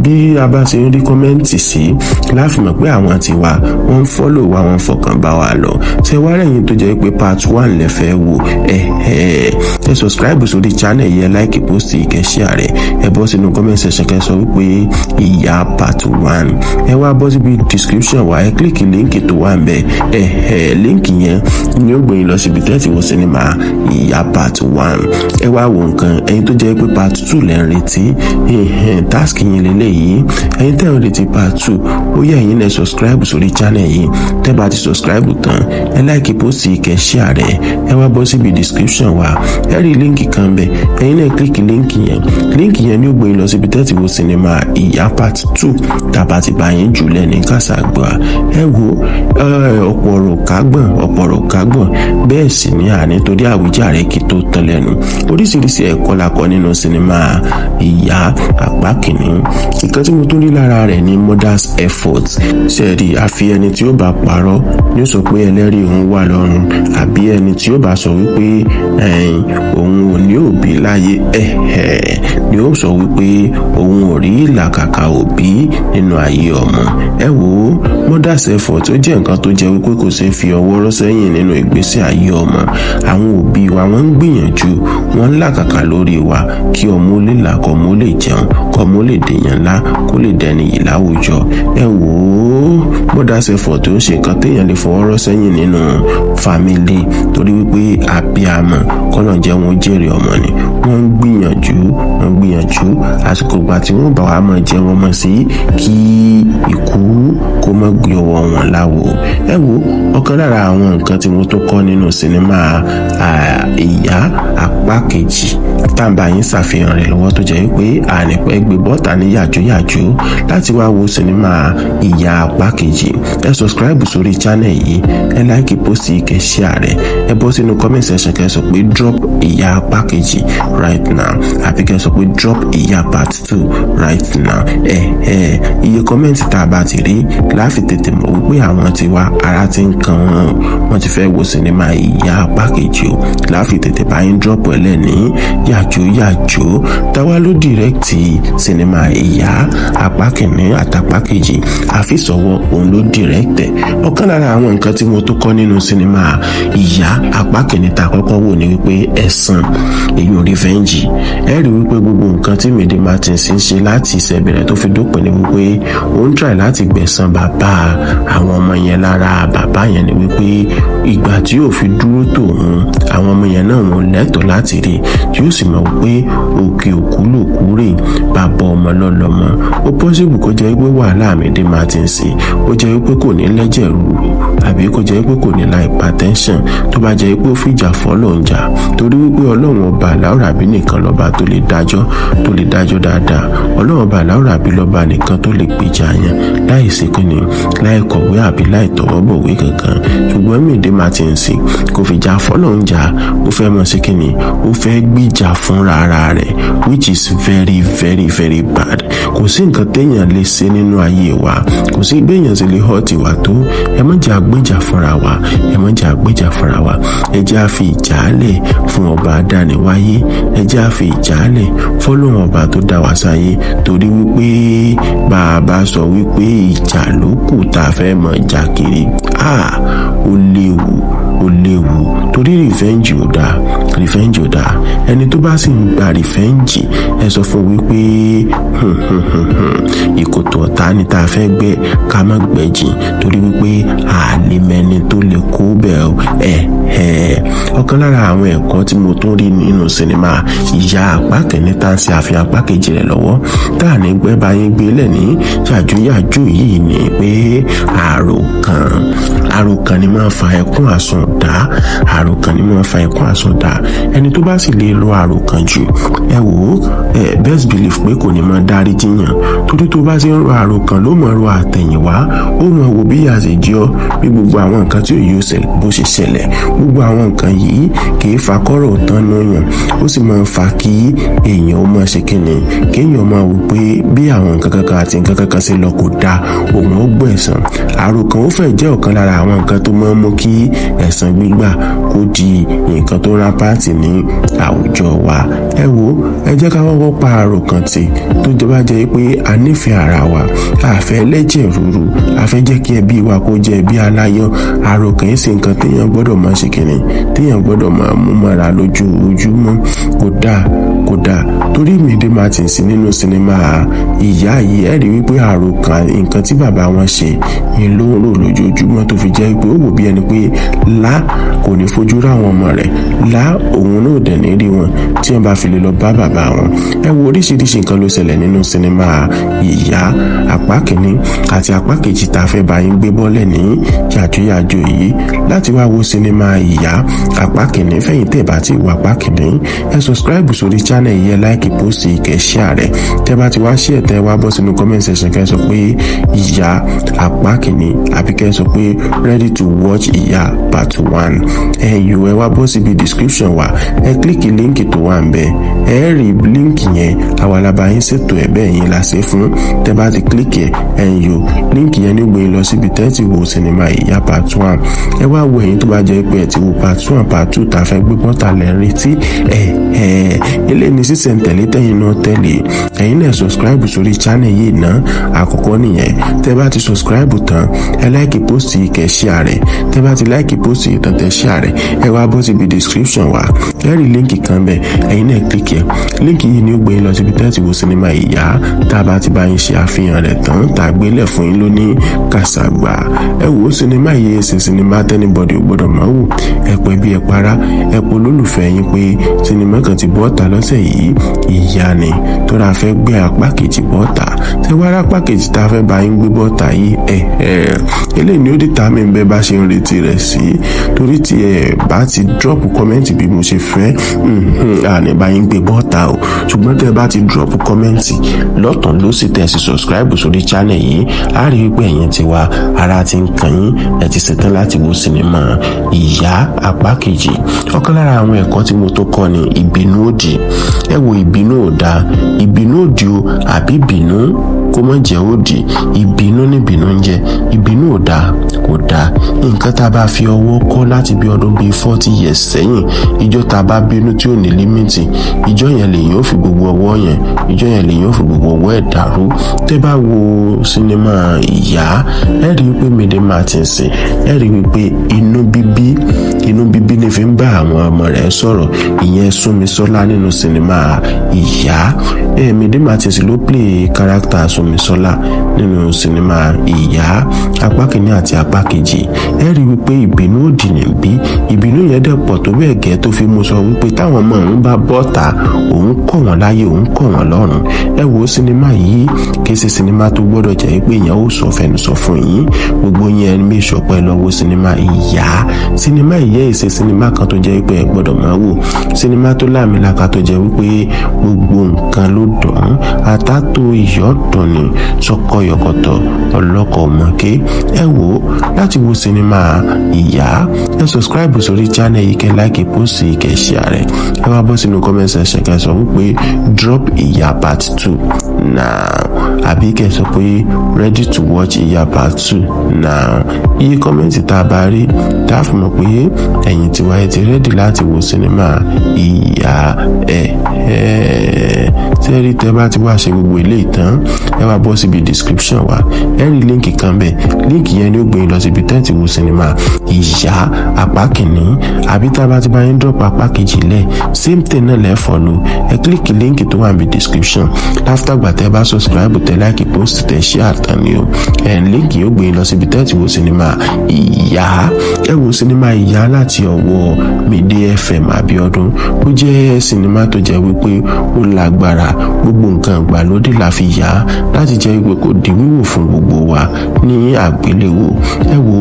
bí a bá ṣe ń rí comment sí láàfin mọ̀ pé àwọn ti wa, wọ́n ń follow wa, wọ́n ń fọkàn bá wa lọ. Ṣé wá rẹ̀yìn tó jẹ́ pé part 1 lẹ fẹ́ wò, ẹ subscribe sórí channel yẹn, like post, kẹ́ share rẹ̀, ẹ bọ́ sínú comment section, kẹ́ sọ wípé "Ìyá part 1". Ẹ wá bọ́ síbi description wa, ẹ click link tó wà ń bẹ̀. Link yẹn ni ó gbé yín lọ síbi tẹ́tí wo sinimá Ìyá part 1. Ẹ wá wo nǹkan. Ẹ̀yin tó jẹ́ pé part 2 lẹ́ ń retí, task yín lélẹ́yìí. Ẹ̀yin tẹ́ ń retí part 2, ó yẹ ẹ̀yin náà subscribe sórí channel yìí. Tẹ́ bá ti subscribe tán, ẹ like post, kẹ́ share rẹ̀. Ẹ wá bọ́ síbi description wa, ẹ rí link kan bẹ̀, ẹ̀yin náà click link yẹn. Link yẹn ni ó gbé yín lọ síbi tẹ́tí wo sinimá Ìyá part 2 tàbá ti bá yín jùlẹ̀ ní kàṣàgbà. Ẹ wo, ọ̀pọ̀ ọ̀rọ̀ kágbọ̀n, ọ̀pọ̀ ọ̀rọ̀ kágbọ̀n, bẹ́ẹ̀ sì ni àní torí àwíjàre kì tó tán lẹ́nu. Oríṣiríṣi ẹ̀kọ́ la kọ́ nínú sinimá Ìyá apá kìíní. Nǹkan tí mo tún rí lára rẹ̀ ní mother's effort. Ṣẹ́ẹ̀rì, àfi ẹni tí ó bá parọ́ ní ó sọ pé ẹlẹ́rìí òun wà lọ́run, àbí ẹni tí ó bá sọ wípé òun ò ní òbí láyé ní. ni ó sọ wípé òun ò rí ìlàkàkà òbí nínú ayé ọmọ. Ẹ wò ó, mother's effort tó jẹ́ nǹkan tó jẹ́ wípé kò ṣeé fi ọwọ́ rọ́ sẹ́yìn nínú ìgbésí ayé ọmọ. Àwọn òbí wa, wọ́n ń gbìyànjú, wọ́n ń làkàkà lórí wa kí ọmọ ó lè là, kọ́mọ ó lè jẹun, kọ́mọ ó lè dèèyàn ńlá, kó lè dẹni yìí láwùjọ. Ẹ wò ó, mother's effort tó ń ṣe nǹkan téèyàn lè fọwọ́ rọ́ sẹ́yìn nínú family, torí wípé abiyamọ kọ́nà jẹ́ wọn jèrè ọmọ ni. Wọ́n ń gbìyànjú, wọ́n ń gbìyànjú. Àsìkò ìgbà tí wọ́n bá wa máa jẹ wọn mọ̀ sí kí ikú kó má gbé ọwọ́ wọn láwo. Ẹ wo, ọ̀kan lára àwọn nǹkan tí mo tó kọ́ nínú sinimá Ìyá apá kejì tàǹbà yín ṣàfihàn rẹ̀ lọ́wọ́, tó jẹ́ wípé ànípẹ́ gbé bọ́ta ní yàjóyàjó láti wá wo sinimá Ìyá apá kejì. Ẹ subscribe sórí channel yìí, ẹ like post yìí, kẹ́ share rẹ̀. Ẹ bọ́ sínú comment section, kẹ́ sọ pé "Drop Ìyá apá kejì right now" àbí kẹ́ sọ pé "Drop Ìyá part two right now." Ẹ iye comment tá a bá ti rí láfi tètè mọ̀ wípé àwọn tiwa ara ti ń kan wọn, wọ́n ti fẹ́ wo sinimá Ìyá apá kejì o, láfi tètè bá yín drop ẹ lẹ́ni yàjó yàjó. Táwa ló direct sinimá Ìyá apá kìíní àtàpá kejì? Àfisọ̀wọ́ òun ló direct ẹ̀. Ọ̀kan lára àwọn nǹkan tí mo tó kọ́ nínú sinimá Ìyá apá kìíní tá a kọ́kọ́ wò ní wípé ẹ̀san, èyí ò revenge. Ẹ rí wípé gbogbo nǹkan tí Mide Martins ń ṣe láti ìṣẹ̀bẹ̀rẹ̀ tó fi dópin ni wípé ó ń try láti gbẹ̀san bàbá àwọn ọmọ yẹn lára bàbá yẹn, ni wípé ìgbà tí yóò fi dúró tòun, àwọn ọmọ yẹn náà wọn lẹ́tọ̀ọ́ láti rí, tí ó sì mọ̀ wípé òkè òkú lòkú rè, bàbá ọmọ lọ́lọ́mọ. Ó possible kó jẹ́ wípé wàhálà Mide Martins, ó jẹ́ wípé kò ní lẹ́jẹ̀ rúru, àbí kó jẹ́ wípé kò ní la hypertension, tó bá jẹ́ wípé ó fìjà fọ́ ń jà, torí wípé Ọlọ́run Ọba Àláùràbí nìkan lọ́ba tó lè dájọ́, tó lè dájọ́ dáadáa. Ọlọ́run Ọba Àláùràbí lọ́ba nìkan tó lè gbèjà yẹn láì sí kíni, láì kọ̀wé àbí láì tọwọ́ bọ̀wé kankan. Ṣùgbọ́n Mide Martins kò fìjà fọ́lọ́ ń jà, ó fẹ́ mọ̀ sí kíni, ó fẹ́ gbìjà fúnra ara rẹ̀, which is very, very, very bad. Kò sí nǹkan téèyàn lè ṣe nínú ayé wa, kò sí béèyàn ṣe lè hurt wa tó, ẹ má jẹ́ àgbéjà fúnra wa, ẹ má jẹ́ àgbéjà fúnra wa. Ẹ jẹ́ á fi ìjà lẹ̀ fún Ọba adániwáyé, ẹ jẹ́ á fi ìjà lẹ̀ fọ́lọ́run Ọba tó dá wa sáyé, torí wípé bàbá sọ wípé ìjà ló kù tá a fẹ́ mọ̀ jà kiri, ah, ó léwu, ó léwu, torí revenge ò dáa, revenge ò dáa. Ẹni tó bá sì ń gba revenge, ẹ sọ fún wípé ìkòtò ọ̀tá ni tá a fẹ́ gbẹ́, ká má gbẹ́jìn, torí wípé àlè mẹ́ni tó lè kó bẹ́ẹ̀. Ẹ ẹ ọ̀kan lára àwọn ẹ̀kọ́ tí mo tún rí nínú sinimá Ìyá apá kìíní tá ń ṣe àfihàn apá kejì rẹ̀ lọ́wọ́, tá à ní gbẹ́ bá yín gbé lẹ̀ ní yàjóyàjó yìí, ni pé àròkàn, àròkàn ni máa ń fa ẹkún àsundà, àròkàn ni máa ń fa ẹkún àsundà. Ẹni tó bá sì lè lo àròkàn jù, ẹ wò ó, ẹ best believe pé kò ní máa dárí jiyàn, torí tó bá ti ń ro àròkàn ló mọ̀ ro àtẹ̀yìnwá, ó mọ̀ wò bí ìyà ṣe jẹ ọ́, bí gbogbo àwọn nǹkan tí òye bó ṣe ṣẹlẹ̀. Gbogbo àwọn nǹkan yìí kì í fa kọ́rọ̀ tán lóyàn, ó sì máa ń fa kí èèyàn ó máa ṣe kíni, kéèyàn máa wò pé bí àwọn nǹkan kankan àti nǹkan kankan ṣe lọ kò dáa, òun ó gbẹ̀san. Àròkàn ó fẹ́ jẹ́ ọ̀kan lára àwọn nǹkan tó máa ń mú kí ẹ̀san gbígbà kó di nǹkan tó rampant ní àwùjọ wa. Ẹ wo, ẹ jẹ́ ká kọ́kọ́ pa àròkàn tì, tó jọba jẹ́ pé a nífẹ̀ẹ́ ara wa, a fẹ́ lẹ́jẹ̀ rúru, a fẹ́ jẹ́ kí ẹbí wa kó jẹ́ ẹbí aláyọ̀. Àròkàn yìí sì nǹkan téèyàn gbọ́dọ̀ máa ṣe kìnnì, téèyàn gbọ́dọ̀ máa mú mọ́ra lójoojúmọ́. Kò dáa, kò dáa, torí Mide Martins nínú sinimá Ìyá yìí, ẹ rí wípé àròkàn nǹkan tí bàbá wọn ṣe ni ló ń rò lójoojúmọ́, tó fi jẹ́ pé ó wò bí ẹni pé lá kò ní fojú ráwọn ọmọ rẹ̀, lá òun náà dẹ̀ ní rí wọn tí wọ́n bá fi lè lọ bá bàbá wọn. Ẹ wo, oríṣiríṣi nǹkan ló ṣẹlẹ̀ nínú sinimá Ìyá apá kìíní àti apá kejì tá a fẹ́ bá yín gbé bọ́lẹ̀ ní yàjóyàjó yìí láti wá wo sinimá Ìyá apá kìíní. Fẹ̀yìn tẹ̀ bá ti wọ apá kìíní, ẹ subscribe sórí channel yìí, ẹ like post, kẹ́ share rẹ̀. Tẹ́ bá ti wá share, tẹ́ wá bọ́ sínú comment section, kẹ́ sọ pé "Ìyá apá kìíní" àbí kẹ́ sọ pé "Ready to watch Ìyá part one". Ẹ yò, ẹ wá bọ́ síbi description wa, ẹ click link tó wà ń bẹ̀, ẹ rí link yẹn, àwa la bá yín ṣètò ẹ̀ bẹ́ẹ̀ yín la ṣe fún. Tẹ́ bá ti click ẹ̀, ẹ yò link yẹn ní gbé yín lọ síbi tẹ́ ti wo sinimá Ìyá part one. Ẹ wá wo, ẹ̀yin tó bá jẹ́ pé ẹ ti wo part one, part two tá a fẹ́ gbé bọ́tà lẹ́ ń retí ẹ ẹ eléyìí. Eléyìí ní sísẹ̀ntẹ̀lé tẹ̀yin náà tẹ̀lé. Ẹ̀yin náà subscribe sórí channel yìí ná, àkọ́kọ́ nìyẹn. Tẹ́ bá ti subscribe tán, ẹ like post yìí, kẹ́ share rẹ̀. Tẹ́ bá ti like post yìí tán, tẹ́ share rẹ̀, ẹ wá bọ́ síbi description wa, ẹ rí link kan bẹ́ẹ̀, ẹ̀yin náà click ẹ̀. Link yìí ni ó gbé yín lọ síbi tẹ́ ti wo sinimá Ìyá tá a bá ti bá yín ṣe àfihàn rẹ̀ tán, tá a gbélẹ̀ fún yín lóní kàṣàgbà. Ẹ wò ó, sinimá yìí ṣe sinimá tí anybody ò gbọ́dọ̀ máa wò. Ẹ pẹ́ bí ẹ para, ẹ pọ̀ olólùfẹ́ yín pé sinimá kan ti bọ́ta lọ́sẹ̀ yìí, Ìyá ni tó ra fẹ́ gbé apá kejì bọ́ta. Ṣé wàá rà apá kejì tá a fẹ́ bá yín gbé bọ́ta yìí? Ẹ ẹ eléyìí ni ó dì tá mi bẹ́ẹ̀ bá ṣe ń retí rẹ̀ sí, torí tí ẹ bá ti drop comment bí mo ṣe fẹ́, àní bá yín gbé bọ́ta o. Ṣùgbọ́n tẹ́ ẹ bá ti drop comment lọ́tàn ló sì tẹ̀ sí subscribe sórí channel yìí, á rí i pé ẹ̀yin ti wá ara ti ń kàn yín, ẹ ti ṣetán láti wo sinimá Ìyá apá kejì. Ọ̀kan lára àwọn ẹ̀kọ́ tí mo tó kọ́ ni ìbínú òdì. Ẹ wo, ìbínú ò dáa, ìbínú òdì o, àbí ìbínú kó má jẹ́ òdì, ìbínú ní ìbínú ń jẹ́. Ìbínú ò dáa, kò dáa. Nǹkan tá a bá fi ọwọ́ kọ́ láti bí ọdún bíi 40 years sẹ́yìn, ìjọ tá a bá bínú tí ò ní limit, ìjọ yẹn lèyìn ó fi gbogbo ọwọ́ yẹn, ìjọ yẹn lèyìn ó fi gbogbo ọwọ́ ẹ̀ dàrú. Tẹ́ bá wo sinimá Ìyá, ẹ rí i pé Mide Martins, ẹ rí i pé inú bíbí, inú bíbí ni fi ń bá àwọn ọmọ rẹ̀ sọ̀rọ̀, ìyẹn Súnmisọ́lá nínú sinimá Ìyá. Ẹ Mide Martins ló play character Súnmisọ́lá nínú sinimá Ìyá apá kìíní àti apá kejì. Ẹ rí i wípé ìbínú òdì níbí, ìbínú yẹn dẹ̀ pọ̀ tó bẹ́ẹ̀ gẹ́ tó fi mú sọ wípé táwọn ọmọ òun bá bọ́ta, òun kọ̀ wọ́n láyé, òun kọ̀ wọ́n lọ́run. Ẹ wo, sinimá yìí kì í ṣe sinimá tó gbọ́dọ̀ jẹ́ pé èèyàn ó sọ fẹnu sọ fún yín. Gbogbo yẹn make sure pé lọ wo sinimá Ìyá. Sinimá Ìyá yìí ṣe sinimá kan tó jẹ́ pé ẹ gbọ́dọ̀ máa wò, sinimá tó láàmìlaka tó jẹ́ wípé gbogbo nǹkan ló dùn, àtàtò ìyọ́dún ni sọkọyọkọtọ ọlọ́kọ̀ ọmọké. Ẹ wò ó, láti wo sinimá Ìyá, ẹ subscribe sórí channel yìí, kẹ́ like post yìí, kẹ́ share rẹ̀. Ẹ wá bọ́ sínú comment section, kẹ́ sọ wípé "Drop Ìyá part two now", àbí kẹ́ sọ pé "Ready to watch Ìyá part two now". Iye comment tá a bá rí, tá a fi mọ̀ pé ẹ̀yin tiwa ẹ ti ready láti wo sinimá Ìyá. Ẹ̀ ẹ̀ tẹ́rí, tẹ́ bá ti wá ṣe gbogbo ilé ìtàn, ẹ wá bọ́ síbi description wa, ẹ rí link kan bẹ́ẹ̀. Link yẹn ni ó gbé yín lọ síbi tẹ́ǹtì wo sinimá Ìyá apá kìíní, àbí tá a bá ti bá yín drop apá kejì lẹ̀, same thing náà lẹ́ follow. Ẹ click link tó wà níbi description after gbà tẹ́ bá subscribe, tẹ́ like post, tẹ́ share tán ni o. Ẹ link yóò gbé yín lọ síbi tẹ́ǹtì wo sinimá Ìyá. Ẹ wo sinimá Ìyá láti ọwọ́ Mide FM Abiodun. Ó jẹ́ sinimá tó jẹ́ wípé ó lágbára, gbogbo nǹkan ìgbàlódé la fi yà á láti jẹ́ wípé kò di wíwò fún gbogbo wa ní àgbéléwò. Ẹ wo,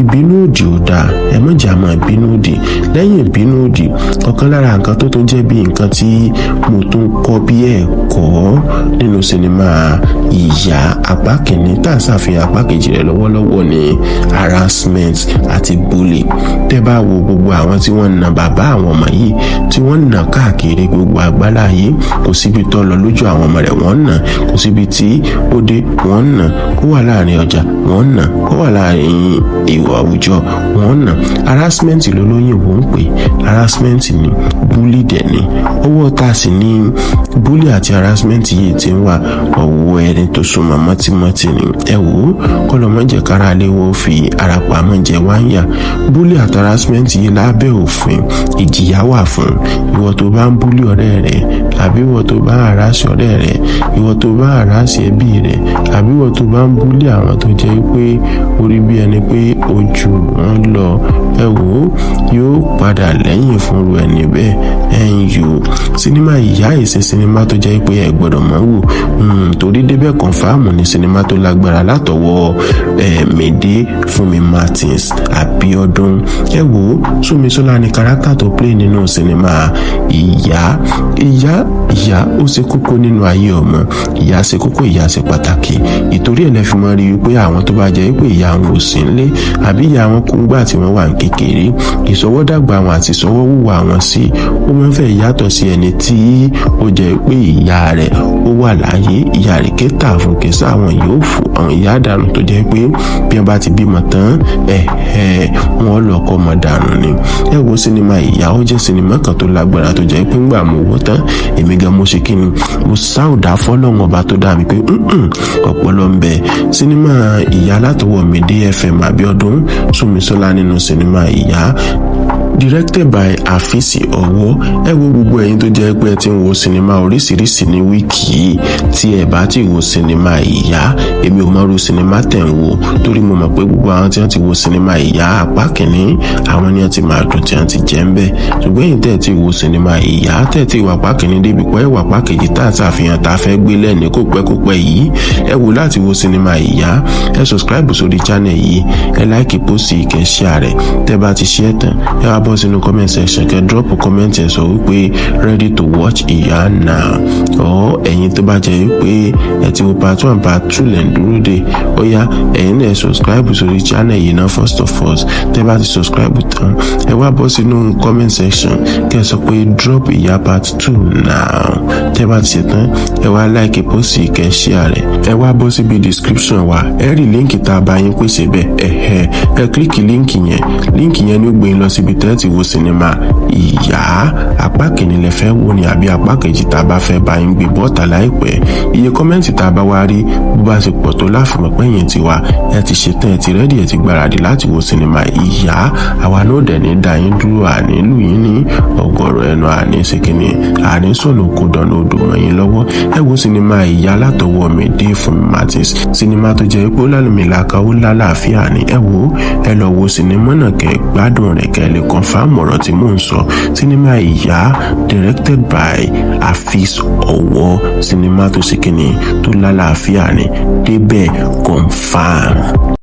ìbínú òdì ò dáa, ẹ má jà máa bínú òdì. Lẹ́yìn ìbínú òdì, ọ̀kan lára nǹkan tó tún jẹ́ bí nǹkan tí mo tún kọ́ bí ẹ̀kọ́ nínú sinimá Ìyá apá kìíní tá a ṣàfihàn apá kejì rẹ̀ lọ́wọ́lọ́wọ́ ní harassment àti bully. Tẹ́ bá wo gbogbo àwọn tí wọ́n na bàbá àwọn ọmọ yìí, tí wọ́n nà káàkiri gbogbo àgbálá yìí, kò síbi tó lọ lójú àwọn ọmọ rẹ̀, wọ́n nà. Kò síbi tí ó dé, wọ́n nà. Kó wà láàrin ọjà, wọ́n nà. Kó wà láàrin ìwà àwùjọ, wọ́n nà. Harassment ló lóyìnbó ń pè. Harassment ni, bully dẹ̀ ni. Owó tá a sì ní bully àti harassment yìí ti ń wà, ọwọ́ ẹni tó súnmọ́ mọ́tímọ́tí ni. Ẹ wò ó, kọ́lọ́mọ́jẹ̀ kára lé wọ́n fi ara pamọ́ jẹ wáyà. Bully àti harassment yìí, lábẹ́ òfin, ìjìyà wà fún ìwọ tó bá ń bully ọ̀rẹ́ rẹ, àbí ìwọ tó bá ń harass ọ̀rẹ́ rẹ, ìwọ tó bá ń harass ẹbí rẹ, àbí ìwọ tó bá ń bully àwọn tó jẹ́ pé orí bí ẹni pé ojú wọn lọ. Ẹ wò ó, yóò padà lẹ́yìn fúnru ẹni bẹ́ẹ̀. Ẹ̀yin yòó, sinimá Ìyá ìṣe sinimá tó jẹ́ pé ẹ gbọ́dọ̀ máa wò, torí débẹ̀ confam ní sinimá tó lágbára látọwọ́ Mide Fúnmi Martins Abiodun. Ẹ wò ó, Súnmisọ́lá ni character tó play nínú sinimá Ìyá. Ìyá. Ìyá ó ṣe kókó nínú ayé ọmọ. Ìyá ṣe kókó, ìyá ṣe pàtàkì. Ìtorí ẹ̀ lẹ́ fi mọ́ rí wípé àwọn tó bá jẹ́ wípé ìyá wọn ò sí nílé àbí ìyá wọn kú ńgbà tí wọ́n wà ní kékeré, ìṣọwọ́dàgbà wọn àti ìṣọwọ́wùwà wọn sí, ó máa ń fẹ́ yàtọ̀ sí ẹni tí ó jẹ́ pé ìyá rẹ̀ ó wà láàyè. Ìyá rẹ̀ kéta fún kẹsà, àwọn yóò fò àwọn ìyá dànù, tó jẹ́ pé bí wọ́n bá ti bímọ tán, ẹ̀ ẹ̀ wọ́n lọ kọ́ ọmọ dànù ni. Ẹ wo sinimá Ìyá, ó jẹ́ sinimá kan tó lágbára, tó jẹ́ pé ńgbà mo wò tán, èmi gan mo ṣe kíni, mo sáùdà fọlọ́run ọba tó dá mi pé ọpọlọ ń bẹ. Sinimá Ìyá látọwọ́ Mide FM Abiodun Súnmisọ́lá nínú sinimá Ìyá, directed by Afisi Ọwọ́. Ẹ wo gbogbo ẹ̀yin tó jẹ́ pé ẹ ti ń wo sinimá oríṣiríṣi ní week yìí, tí ẹ bá ti wo sinimá Ìyá, èmi ò mọ̀rú sinimá tẹ̀ ń wo, torí mo mọ̀ pé gbogbo àwọn tí wọ́n ti wo sinimá Ìyá apá kìíní, àwọn ni wọ́n ti máa dùn tí wọ́n ti jẹ́ ń bẹ̀. Ṣùgbọ́n ẹ̀yin tẹ̀ ti wo sinimá Ìyá, tẹ̀ ti wà apá kìíní débi pé wà apá kejì tá a ṣàfihàn tá a fẹ́ gbé lẹ́ni kó pẹ́ kó pẹ́ yìí, ẹ wò láti wo sinimá Ìyá, ẹ subscribe sórí channel yìí, ẹ like post yìí, kẹ́ share rẹ̀. Tẹ́ bá ti share tán, ẹ wá bọ́ sínú comment section, kẹ́ drop comment, ẹ sọ wípé "Ready to watch Ìyá now." Or ẹ̀yin tó bá jẹ́ wípé ẹ ti wo part one, part two lẹ̀ ń dúró dè, ó yá, ẹ̀yin náà subscribe sórí channel yìí náà first of all. Tẹ́ bá ti subscribe tán, ẹ wá bọ́ sínú comment section, kẹ́ sọ pé "Drop Ìyá part two now." Tẹ́ bá ti ṣe tán, ẹ wá like post yìí, kẹ́ share rẹ̀. Ẹ wá bọ́ síbi description wa, ẹ rí link tá a bá yín pèsè bẹ́ẹ̀. Ẹ̀hẹ́, ẹ click link yẹn. Link yẹn ni ó gbé yín lọ síbi tẹ́ ti wo sinimá Ìyá. Apá kìíní lẹ fẹ́ wò ní àbí apá kejì tá a bá fẹ́ bá yín gbé bọ́ọ̀tà láìpẹ́? Iye comment tá a bá wá rí, bó bá ṣe pọ̀ tó, láfihàn pé ẹ̀yin ti wà, ẹ ti ṣetán, ẹ ti ready, ẹ ti gbáradì láti wo sinimá Ìyá. Àwa náà dẹ̀ ní dá yín dúró, àní lù yín ní ọgọ́rọ̀ ẹnu, àní ṣèkínní, àní sọ̀nà kó dọ̀nà odò mọ́ yín lọ́wọ́. Ẹ wo sinimá Ìyá látọwọ́ mi dé fún Martins, sinimá tó jẹ́ pé ó lálùmílàka, ó lálàáfíà ni. Ẹ wo, ẹ lọ wo sinimá náà, kẹ́ gbádùn rẹ̀, kẹ́ lè confirm ọ̀rọ̀ tí mò ń sọ. Sinimá Ìyá, directed by Afis Ọwọ́, sinimá tó ṣe kínní, tó lálàáfíà ni. Débẹ̀, confirm.